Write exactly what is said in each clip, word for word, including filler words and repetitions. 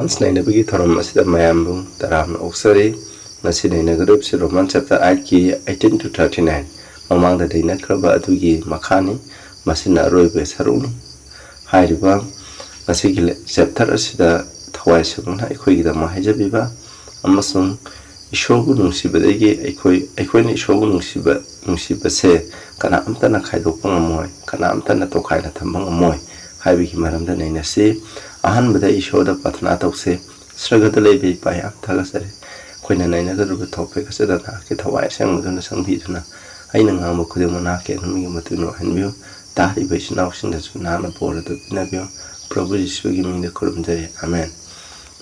Romance ꯅꯩꯅꯕꯒꯤ ꯊꯧꯔꯝ ꯑꯁꯤꯗ ꯃꯌꯥꯝꯕꯨ ꯇꯔꯥꯝꯅ ꯑꯣꯛꯆꯔꯤ꯫ ꯉꯁꯤ ꯅꯩꯅꯒꯗꯧꯔꯤꯕꯁꯤ ꯔꯣꯃꯥꯟ ꯆꯦꯞꯇꯔ ꯑꯥꯏꯠꯀꯤ ꯑꯩꯠꯇꯤꯟ to thirty nine, ꯃꯃꯥꯡꯗ ꯅꯩꯅꯈ꯭ꯔꯕ ꯑꯗꯨꯒꯤ ꯃꯈꯥꯅꯤ꯫ ꯃꯁꯤꯅ ꯑꯔꯣꯏꯕ ꯁꯔꯨꯛꯅꯤ꯫ ꯍꯥꯏꯔꯤꯕ ꯉꯁꯤꯒꯤ ꯆꯦꯞꯇꯔ ꯑꯁꯤꯗ ꯊꯋꯥꯏ ꯁꯦꯡꯅ ꯑꯩꯈꯣꯏꯒꯤꯗꯃꯛ ꯍꯥꯏꯖꯕꯤꯕ ꯑꯃꯁꯨꯡ ꯏꯁꯣꯔꯕꯨ ꯅꯨꯡꯁꯤꯕꯗꯒꯤ ꯑꯩꯈꯣꯏ, ꯑꯩꯈꯣꯏꯅ ꯏꯁꯣꯔꯕꯨ ꯅꯨꯡꯁꯤꯕ, ꯅꯨꯡꯁꯤꯕꯁꯦ ꯀꯅꯥꯝꯇꯅ ꯈꯥꯏꯗꯣꯛꯄ ꯉꯝꯃꯣꯏ, ꯀꯅꯥꯝꯇꯅ ꯇꯣꯈꯥꯏꯅ ꯊꯝꯕ ꯉꯝꯃꯣꯏ ꯍꯥꯏꯕꯒꯤ ꯃꯔꯝꯗ ꯅꯩꯅꯁꯤ꯫ ꯑꯍꯥꯟꯕꯗ ꯏꯁꯣꯔꯗ ꯄ꯭ꯔꯥꯊꯅꯥ ꯇꯧꯁꯦ꯫ ꯁ꯭ꯔꯒꯗ ꯂꯩꯕ ꯏꯄꯥ, ꯌꯥꯝ ꯊꯥꯒꯠꯆꯔꯤ꯫ ꯑꯩꯈꯣꯏꯅ ꯅꯩꯅꯒꯗꯧꯔꯤꯕ ꯇꯣꯄꯤꯛ ꯑꯁꯤꯗ ꯅꯍꯥꯛꯀꯤ ꯊꯋꯥꯏ ꯑꯁꯦꯡꯕꯗꯨꯅ ꯆꯪꯕꯤꯗꯨꯅ ꯑꯩꯅ ꯉꯥꯡꯕ ꯈꯨꯗꯤꯡꯃꯛ ꯅꯍꯥꯛꯀꯤ ꯑꯗꯨꯝꯒꯤ ꯃꯇꯨꯡ ꯏꯟꯅ ꯑꯣꯏꯍꯟꯕꯤꯌꯨ꯫ ꯇꯥꯔꯤꯕ ꯏꯆꯤꯟ ꯏꯅꯥꯎꯁꯤꯡꯗꯁꯨ ꯅꯍꯥꯛꯅ ꯕꯣꯔ ꯑꯗꯨ ꯄꯤꯅꯕꯤꯌꯨ꯫ ꯄ꯭ꯔꯚꯨ ꯌꯤꯁꯨꯒꯤ ꯃꯤꯡꯗ ꯈꯨꯔꯨꯝꯖꯔꯤ, amen.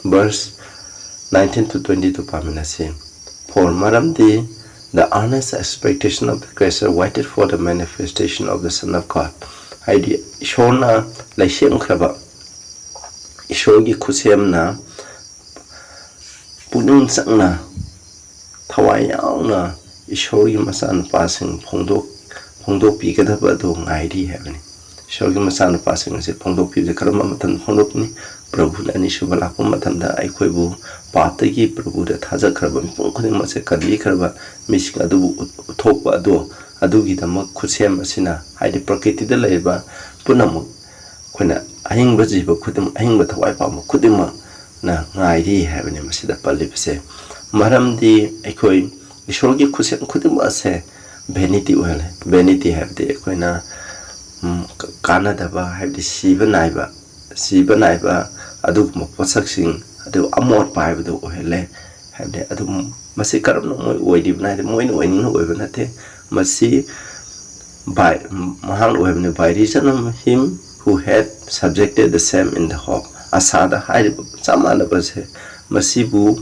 Verse nineteen to twenty two ꯄꯥꯃꯤꯟꯅꯁꯤ꯫ For ꯃꯔꯝꯗꯤ the earnest expectation of the creature waited for the manifestation of the Son of God, ꯍꯥꯏꯗꯤ ꯏꯁꯣꯔꯅ ꯂꯩꯁꯦꯝꯈ꯭ꯔꯕ, ꯏꯁꯣꯔꯒꯤ ꯈꯨꯠꯁꯦꯝꯅ ꯄꯨꯛꯅꯤꯡ ꯆꯪꯅ, ꯊꯋꯥꯏ ꯌꯥꯎꯅ ꯏꯁꯣꯔꯒꯤ ꯃꯆꯥꯅꯨꯄꯥꯁꯤꯡ ꯐꯣꯡꯗꯣꯛ-, ꯐꯣꯡꯗꯣꯛꯄꯤꯒꯗꯕ ꯑꯗꯨ ꯉꯥꯏꯔꯤ ꯍꯥꯏꯕꯅꯤ꯫ ꯏꯁꯣꯔꯒꯤ ꯃꯆꯥꯅꯨꯄꯥꯁꯤꯡ ꯑꯁꯤ ꯐꯣꯡꯗꯣꯛꯄꯤꯕꯁꯤ ꯀꯔꯝꯕ ꯃꯇꯝꯗ ꯐꯣꯡꯗꯣꯛꯀꯅꯤ? ꯄ꯭ꯔꯚꯨꯅ ꯑꯅꯤꯁꯨꯕ ꯂꯥꯛꯄ ꯃꯇꯝꯗ ꯑꯩꯈꯣꯏꯕꯨ ꯄꯥꯞꯇꯒꯤ ꯄ꯭ꯔꯚꯨꯗ ꯊꯥꯖꯈ꯭ꯔꯕ ꯃꯤꯄꯨꯝ ꯈꯨꯗꯤꯡꯃꯛꯁꯦ ꯀꯟꯕꯤꯈ꯭ꯔꯕ ꯃꯤꯁꯤꯡ ꯑꯗꯨꯕꯨ ꯎꯠ-, ꯎꯠꯊꯣꯛꯄ ꯑꯗꯨ, ꯑꯗꯨꯒꯤꯗꯃꯛ ꯈꯨꯠꯁꯦꯝ ꯑꯁꯤꯅ, ꯍꯥꯏꯗꯤ ꯄ꯭ꯔꯀ꯭ꯔꯤꯇꯤꯗ ꯂꯩꯔꯤꯕ ꯄꯨꯝꯅꯃꯛ, ꯑꯩꯈꯣꯏꯅ ꯑꯍꯤꯡꯕ ꯖꯤꯕ ꯈꯨꯗꯤꯡꯃꯛ, ꯑꯍꯤꯡꯕ ꯊꯋꯥꯏ ꯄꯥꯟꯕ ꯈꯨꯗꯤꯡꯃꯛꯅ ꯉꯥꯏꯔꯤ ꯍꯥꯏꯕꯅꯤ ꯃꯁꯤꯗ ꯄꯜꯂꯤꯕꯁꯦ꯫ ꯃꯔꯝꯗꯤ ꯑꯩꯈꯣꯏ ꯏꯁꯣꯔꯒꯤ ꯈꯨꯠꯁꯦꯝ ꯈꯨꯗꯤꯡꯃꯛ ꯑꯁꯦ ꯚꯦꯅꯤꯇꯤ ꯑꯣꯏꯍꯜꯂꯦ꯫ ꯚꯦꯅꯤꯇꯤ ꯍꯥꯏꯕꯗꯤ ꯑꯩꯈꯣꯏꯅ, ꯎꯝ, ꯀ-, ꯀꯥꯟꯅꯗꯕ, ꯍꯥꯏꯕꯗꯤ ꯁꯤꯕ ꯅꯥꯏꯕ, ꯁꯤꯕ ꯅꯥꯏꯕ ꯑꯗꯨꯒꯨꯝꯕ ꯄꯣꯠꯁꯛꯁꯤꯡ ꯑꯗꯨ ꯑꯃꯣꯠꯄ ꯍꯥꯏꯕꯗꯨ ꯑꯣꯏꯍꯜꯂꯦ꯫ ꯍꯥꯏꯕꯗꯤ ꯑꯗꯨꯝ ꯃꯁꯤ ꯀꯔꯝꯅ ꯃꯣꯏ ꯑꯣꯏꯔꯤꯕꯅꯣ ꯍꯥꯏꯗꯤ ꯃꯣꯏꯅ ꯑꯣꯏꯅꯤꯡꯅ ꯑꯣꯏꯕ ꯅꯠꯇꯦ꯫ ꯃꯁꯤ by, ꯃꯍꯥꯛꯅ ꯑꯣꯏꯕꯅꯤ, by reason of him who had subjected the same in the hope꯫ ꯑꯁꯥꯗ ꯍꯥꯏꯔꯤꯕ ꯆꯞ ꯃꯥꯟꯅꯕꯁꯦ, ꯃꯁꯤꯕꯨ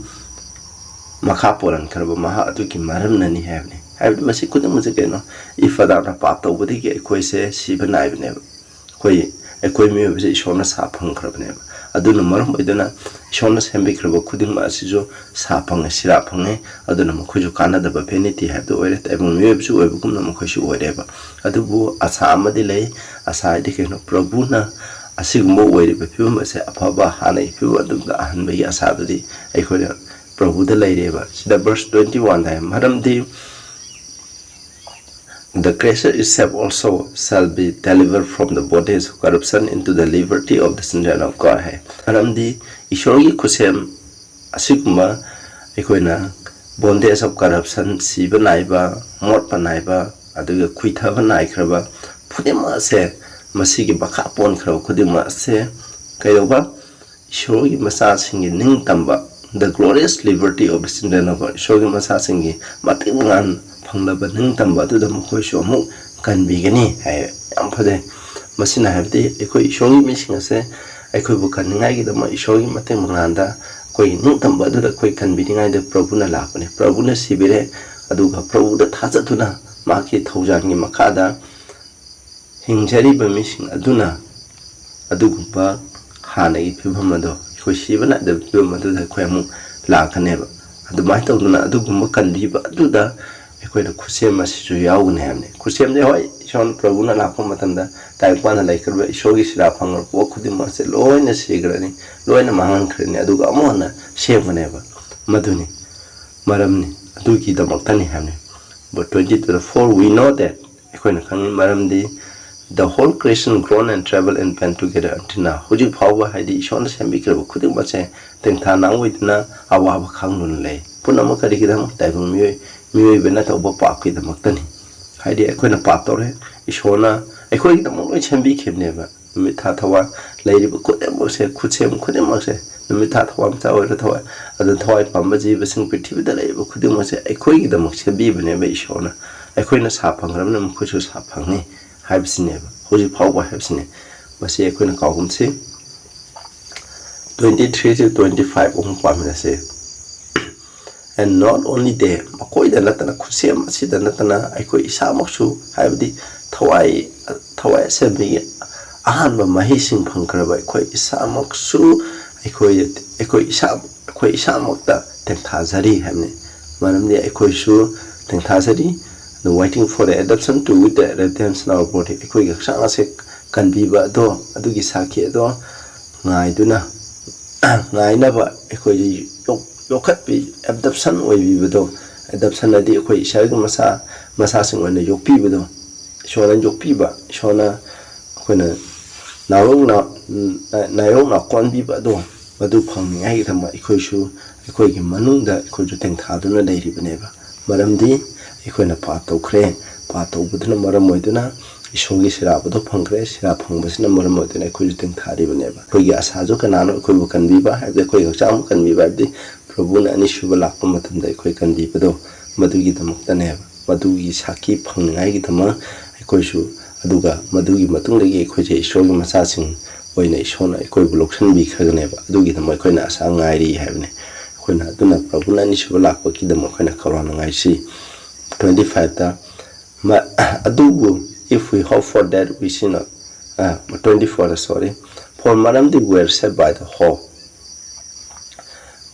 ꯃꯈꯥ ꯄꯣꯜꯍꯟꯈ꯭ꯔꯕ ꯃꯍꯥꯛ ꯑꯗꯨꯒꯤ ꯃꯔꯝꯅꯅꯤ ꯍꯥꯏꯕꯅꯤ꯫ ꯍꯥꯏꯕꯗꯤ ꯃꯁꯤ ꯈꯨꯗꯤꯡꯃꯛꯁꯦ ꯀꯩꯅꯣ? ꯏꯐ ꯑꯗꯥꯝꯅ ꯄꯥꯞ ꯇꯧꯕꯗꯒꯤ ꯑꯩꯈꯣꯏꯁꯦ ꯁꯤꯕ ꯅꯥꯏꯕꯅꯦꯕ꯫ ꯑꯩꯈꯣꯏ, ꯑꯩꯈꯣꯏ ꯃꯤꯑꯣꯏꯕꯁꯦ ꯏꯁꯣꯔꯅ ꯁꯥ ꯐꯪꯈ꯭ꯔꯕꯅꯦꯕ꯫ ꯑꯗꯨꯅ ꯃꯔꯝ ꯑꯣꯏꯗꯨꯅ ꯏꯁꯣꯔꯅ ꯁꯦꯝꯕꯤꯈ꯭ꯔꯕ ꯈꯨꯗꯤꯡꯃꯛ ꯑꯁꯤꯁꯨ ꯁꯥ ꯐꯪꯉꯦ, ꯁꯤꯔꯥ ꯐꯪꯉꯦ꯫ ꯑꯗꯨꯅ ꯃꯈꯣꯏꯁꯨ ꯀꯥꯟꯅꯗꯕ ꯚꯦꯅꯤꯇꯤ ꯍꯥꯏꯕꯗꯨ ꯑꯣꯏꯔꯦ꯫ ꯇꯥꯏꯕꯪ ꯃꯤꯑꯣꯏꯕꯁꯨ ꯑꯣꯏꯕꯒꯨꯝꯅ ꯃꯈꯣꯏꯁꯨ ꯑꯣꯏꯔꯦꯕ꯫ ꯑꯗꯨꯕꯨ ꯑꯁꯥ ꯑꯃꯗꯤ ꯂꯩ꯫ ꯑꯁꯥ ꯍꯥꯏꯗꯤ ꯀꯩꯅꯣ? ꯄ꯭ꯔꯚꯨꯅ ꯑꯁꯤꯒꯨꯝꯕ ꯑꯣꯏꯔꯤꯕ ꯐꯤꯕꯝ ꯑꯁꯦ ꯑꯐꯕ ꯍꯥꯟꯅꯒꯤ ꯐꯤꯕꯝ ꯑꯗꯨꯝꯗ ꯑꯍꯟꯕꯒꯤ ꯑꯁꯥꯗꯨꯗꯤ ꯑꯩꯈꯣꯏꯅ ꯄ꯭ꯔꯚꯨꯗ ꯂꯩꯔꯦꯕ꯫ ꯁꯤꯗ verse twenty one ꯗ ꯍꯥꯏ, "ꯃꯔꯝꯗꯤ the creature itself also shall be delivered from the bondage of corruption into the liberty of the children of God" ꯍꯥꯏ꯫ ꯃꯔꯝꯗꯤ ꯏꯁꯣꯔꯒꯤ ꯈꯨꯠꯁꯦꯝ ꯑꯁꯤꯒꯨꯝꯕ ꯑꯩꯈꯣꯏꯅ bondage of corruption, ꯁꯤꯕ ꯅꯥꯏꯕ, ꯃꯣꯠꯄ ꯅꯥꯏꯕ, ꯑꯗꯨꯒ ꯈꯨꯏꯊꯕ ꯅꯥꯏꯈ꯭ꯔꯕ ꯈꯨꯗꯤꯡꯃꯛ ꯑꯁꯦ, ꯃꯁꯤꯒꯤ ꯃꯈꯥ ꯄꯣꯟꯈ꯭ꯔꯕ ꯈꯨꯗꯤꯡꯃꯛ ꯑꯁꯦ ꯀꯩꯗꯧꯕ? ꯏꯁꯣꯔꯒꯤ ꯃꯆꯥꯁꯤꯡꯒꯤ ꯅꯤꯡꯇꯝꯕ, the glorious liberty of the children of God, ꯏꯁꯣꯔꯒꯤ ꯃꯆꯥꯁꯤꯡꯒꯤ ꯃꯇꯤꯛ ꯃꯉꯥꯜ ꯐꯪꯂꯕ ꯅꯤꯡꯇꯝꯕ ꯑꯗꯨꯗ ꯃꯈꯣꯏꯁꯨ ꯑꯃꯨꯛ ꯀꯟꯕꯤꯒꯅꯤ ꯍꯥꯏ꯫ ꯌꯥꯝ ꯐꯖꯩ꯫ ꯃꯁꯤꯅ ꯍꯥꯏꯕꯗꯤ ꯑꯩꯈꯣꯏ ꯏꯁꯣꯔꯒꯤ ꯃꯤꯁꯤꯡ ꯑꯁꯦ ꯑꯩꯈꯣꯏꯕꯨ ꯀꯟꯅꯤꯡꯉꯥꯏꯒꯤꯗꯃꯛ ꯏꯁꯣꯔꯒꯤ ꯃꯇꯤꯛ ꯃꯉꯥꯜꯗ ꯑꯩꯈꯣꯏꯒꯤ ꯅꯤꯡꯇꯝꯕ ꯑꯗꯨꯗ ꯑꯩꯈꯣꯏ ꯀꯟꯕꯤꯅꯤꯡꯉꯥꯏꯗ ꯄ꯭ꯔꯚꯨꯅ ꯂꯥꯛꯄꯅꯤ꯫ ꯄ꯭ꯔꯚꯨꯅ ꯁꯤꯕꯤꯔꯦ, ꯑꯗꯨꯒ ꯄ꯭ꯔꯚꯨꯗ ꯊꯥꯖꯗꯨꯅ ꯃꯍꯥꯛꯀꯤ ꯊꯧꯖꯥꯜꯒꯤ ꯃꯈꯥꯗ ꯍꯤꯡꯖꯔꯤꯕ ꯃꯤꯁꯤꯡ ꯑꯗꯨꯅ ꯑꯗꯨꯒꯨꯝꯕ ꯍꯥꯟꯅꯒꯤ ꯐꯤꯕꯝ ꯑꯗꯣ, ꯑꯩꯈꯣꯏ ꯁꯤꯕ ꯅꯥꯏꯗꯕ ꯐꯤꯕꯝ ꯑꯗꯨꯗ ꯑꯩꯈꯣꯏ ꯑꯃꯨꯛ ꯂꯥꯛꯀꯅꯦꯕ꯫ ꯑꯗꯨꯃꯥꯏꯅ ꯇꯧꯗꯅ ꯑꯗꯨꯒꯨꯝꯕ ꯀꯟꯕꯤꯕ ꯑꯗꯨꯗ ꯑꯩꯈꯣꯏꯅ ꯈꯨꯠꯁꯦꯝ ꯑꯁꯤꯁꯨ ꯌꯥꯎꯒꯅꯤ ꯍꯥꯏꯕꯅꯤ꯫ ꯈꯨꯠꯁꯦꯝꯁꯦ, ꯍꯣꯏ, ꯏꯁꯣꯔ ꯄ꯭ꯔꯚꯨꯅ ꯂꯥꯛꯄ ꯃꯇꯝꯗ ꯇꯥꯏꯕꯪꯄꯥꯟꯗ ꯂꯩꯈ꯭ꯔꯤꯕ ꯏꯁꯣꯔꯒꯤ ꯁꯤꯔꯥ ꯐꯪꯂꯕ ꯄꯣꯠ ꯈꯨꯗꯤꯡꯃꯛꯁꯦ ꯂꯣꯏꯅ ꯁꯤꯈ꯭ꯔꯅꯤ, ꯂꯣꯏꯅ ꯃꯥꯡꯍꯟꯈ꯭ꯔꯅꯤ, ꯑꯗꯨꯒ ꯑꯃꯨꯛ ꯍꯟꯅ ꯁꯦꯝꯒꯅꯦꯕ꯫ ꯃꯗꯨꯅꯤ ꯃꯔꯝꯅꯤ, ꯑꯗꯨꯒꯤꯗꯃꯛꯇꯅꯤ ꯍꯥꯏꯕꯅꯤ꯫ But twenty to the four, we know that, ꯑꯩꯈꯣꯏꯅ ꯈꯪꯉꯤ, ꯃꯔꯝꯗꯤ the whole creation groan and travel in pain together until now. ꯍꯧꯖꯤꯛ ꯐꯥꯎꯕ, ꯍꯥꯏꯗꯤ ꯏꯁꯣꯔꯅ ꯁꯦꯝꯕꯤꯈ꯭ꯔꯕ ꯈꯨꯗꯤꯡꯃꯛꯁꯦ ꯇꯦꯡꯊꯥ ꯅꯥꯡ ꯑꯣꯏꯗꯨꯅ ꯑꯋꯥꯕ ꯈꯥꯡꯗꯨꯅ ꯂꯩ꯫ ꯄꯨꯝꯅꯃꯛ ꯀꯔꯤꯒꯤꯗꯃꯛ? ꯇꯥꯏꯕꯪ ꯃꯤꯑꯣꯏ, ꯃꯤꯑꯣꯏꯕꯅ ꯇꯧꯕ ꯄꯥꯞꯀꯤꯗꯃꯛꯇꯅꯤ꯫ ꯍꯥꯏꯗꯤ ꯑꯩꯈꯣꯏꯅ ꯄꯥꯞ ꯇꯧꯔꯦ, ꯏꯁꯣꯔꯅ ꯑꯩꯈꯣꯏꯒꯤꯗꯃꯛ ꯂꯣꯏ ꯁꯦꯝꯕꯤꯈꯤꯕꯅꯦꯕ꯫ ꯅꯨꯃꯤꯠ ꯊꯥ ꯊꯋꯥꯟ ꯂꯩꯔꯤꯕ ꯈꯨꯗꯤꯡꯃꯛꯁꯦ, ꯈꯨꯠꯁꯦꯝ ꯈꯨꯗꯤꯡꯃꯛꯁꯦ, ꯅꯨꯃꯤꯠ ꯊꯥ ꯊꯋꯥꯟꯃꯤꯆꯥꯛ ꯑꯣꯏꯔꯣ, ꯊꯋꯥꯏ, ꯑꯗꯨ ꯊꯋꯥꯏ ꯄꯥꯟꯕ ꯖꯤꯕꯁꯤꯡ, ꯄ꯭ꯔꯤꯊꯤꯕꯤꯗ ꯂꯩꯔꯤꯕ ꯈꯨꯗꯤꯡꯃꯛꯁꯦ ꯑꯩꯈꯣꯏꯒꯤꯗꯃꯛ ꯁꯦꯝꯕꯤꯕꯅꯦꯕ ꯏꯁꯣꯔꯅ꯫ ꯑꯩꯈꯣꯏꯅ ꯁꯥ ꯐꯪꯈ꯭ꯔꯕꯅꯤꯅ ꯃꯈꯣꯏꯁꯨ ꯁꯥ ꯐꯪꯉꯤ ꯍꯥꯏꯕꯁꯤꯅꯦꯕ, ꯍꯧꯖꯤꯛ ꯐꯥꯎꯕ ꯍꯥꯏꯕꯁꯤꯅꯦ꯫ ꯃꯁꯤ ꯑꯩꯈꯣꯏꯅ ꯀꯥꯎꯒꯨꯝꯁꯤ꯫ Twenty three to twenty five ꯑꯃꯨꯛ ꯄꯥꯃꯤꯟꯅꯁꯦ꯫ And not only they, ꯃꯈꯣꯏꯗ ꯅꯠꯇꯅ, ꯈꯨꯠꯁꯦꯝ ꯑꯁꯤꯗ ꯅꯠꯇꯅ ꯑꯩꯈꯣꯏ ꯏꯁꯥꯃꯛꯁꯨ, ꯍꯥꯏꯕꯗꯤ ꯊꯋꯥꯏ, ꯊꯋꯥꯏ ꯑꯁꯦꯡꯕꯒꯤ ꯑꯍꯥꯟꯕ ꯃꯍꯩꯁꯤꯡ ꯐꯪꯈ꯭ꯔꯕ ꯑꯩꯈꯣꯏ ꯏꯁꯥꯃꯛꯁꯨ, ꯑꯩꯈꯣꯏ, ꯑꯩꯈꯣꯏ ꯏꯁꯥ, ꯑꯩꯈꯣꯏ ꯏꯁꯥꯃꯛꯇ ꯇꯦꯡꯊꯥꯖꯔꯤ ꯍꯥꯏꯕꯅꯤ꯫ ꯃꯔꯝꯗꯤ ꯑꯩꯈꯣꯏꯁꯨ ꯇꯦꯡꯊꯥꯖꯔꯤ, the waiting for the adoption to with the redemption of our body, ꯑꯩꯈꯣꯏꯒꯤ ꯍꯛꯆꯥꯡ ꯑꯁꯦ ꯀꯟꯕꯤꯕ ꯑꯗꯣ, ꯑꯗꯨꯒꯤ ꯁꯥꯈꯤ ꯑꯗꯣ ꯉꯥꯏꯗꯨꯅ, ꯉꯥꯏꯅꯕ ꯑꯩꯈꯣꯏꯁꯦ ꯌꯣꯛ-, ꯌꯣꯛꯈꯠꯄꯤ, ꯑꯦꯗꯞꯁꯟ ꯑꯣꯏꯕꯤꯕꯗꯣ, ꯑꯦꯗꯞꯁꯟ ꯑꯗꯤ ꯑꯩꯈꯣꯏ ꯏꯁꯥꯒꯤ ꯃꯁꯥ, ꯃꯁꯥꯁꯤꯡ ꯑꯣꯏꯅ ꯌꯣꯛꯄꯤꯕꯗꯣ, ꯏꯁꯣꯔꯅ ꯌꯣꯛꯄꯤꯕ, ꯏꯁꯣꯔꯅ ꯑꯩꯈꯣꯏꯅ ꯅꯥꯌꯣꯛꯅ, ꯅꯥꯌꯣꯛꯅ ꯀꯣꯟꯕꯤꯕ ꯑꯗꯣ, ꯃꯗꯨ ꯐꯪꯅꯤꯡꯉꯥꯏꯒꯤꯗꯃꯛ ꯑꯩꯈꯣꯏꯁꯨ, ꯑꯩꯈꯣꯏꯒꯤ ꯃꯅꯨꯡꯗ ꯑꯩꯈꯣꯏꯁꯨ ꯇꯦꯡꯊꯥꯗꯨꯅ ꯂꯩꯔꯤꯕꯅꯦꯕ꯫ ꯃꯔꯝꯗꯤ ꯑꯩꯈꯣꯏꯅ ꯄꯥꯞ ꯇꯧꯈ꯭ꯔꯦ, ꯄꯥꯞ ꯇꯧꯕꯗꯨꯅ ꯃꯔꯝ ꯑꯣꯏꯗꯨꯅ ꯏꯁꯣꯔꯒꯤ ꯁꯤꯔꯥꯕꯗꯣ ꯐꯪꯈ꯭ꯔꯦ, ꯁꯤꯔꯥ ꯐꯪꯕꯁꯤꯅ ꯃꯔꯝ ꯑꯣꯏꯗꯨꯅ ꯑꯩꯈꯣꯏꯁꯨ ꯇꯦꯡꯊꯥꯔꯤꯕꯅꯦꯕ꯫ ꯑꯩꯈꯣꯏꯒꯤ ꯑꯁꯥꯁꯨ ꯀꯅꯥꯅꯣ ꯑꯩꯈꯣꯏꯕꯨ ꯀꯟꯕꯤꯕ ꯍꯥꯏꯕꯗꯤ, ꯑꯩꯈꯣꯏꯒꯤ ꯍꯛꯆꯥꯡꯕꯨ ꯀꯟꯕꯤꯕ ꯍꯥꯏꯕꯗꯤ, ꯄ꯭ꯔꯚꯨꯅ ꯑꯅꯤꯁꯨꯕ ꯂꯥꯛꯄ ꯃꯇꯝꯗ ꯑꯩꯈꯣꯏ ꯀꯟꯕꯤꯕꯗꯣ, ꯃꯗꯨꯒꯤꯗꯃꯛꯇꯅꯦꯕ꯫ ꯃꯗꯨꯒꯤ ꯁꯥꯈꯤ ꯐꯪꯅꯤꯡꯉꯥꯏꯒꯤꯗꯃꯛ ꯑꯩꯈꯣꯏꯁꯨ, ꯑꯗꯨꯒ ꯃꯗꯨꯒꯤ ꯃꯇꯨꯡꯗꯒꯤ ꯑꯩꯈꯣꯏꯁꯦ ꯏꯁꯣꯔꯒꯤ ꯃꯆꯥꯁꯤꯡ ꯑꯣꯏꯅ ꯏꯁꯣꯔꯅ ꯑꯩꯈꯣꯏꯕꯨ ꯂꯧꯁꯤꯟꯕꯤꯈ꯭ꯔꯒꯅꯦꯕ꯫ ꯑꯗꯨꯒꯤꯗꯃꯛ ꯑꯩꯈꯣꯏꯅ ꯑꯁꯥ ꯉꯥꯏꯔꯤ ꯍꯥꯏꯕꯅꯤ꯫ ꯑꯩꯈꯣꯏꯅ ꯑꯗꯨꯅ ꯄ꯭ꯔꯚꯨꯅ ꯑꯅꯤꯁꯨꯕ ꯂꯥꯛꯄꯒꯤꯗꯃꯛ ꯑꯩꯈꯣꯏꯅ ꯀꯧꯔꯥꯅ ꯉꯥꯏꯁꯤ꯫ Twenty fiveꯇ, "ꯑꯗꯨꯕꯨ, if we hope for that, we see not," twenty fourꯗ, sorry, "For ꯃꯔꯝꯗꯤ we are saved by the hope,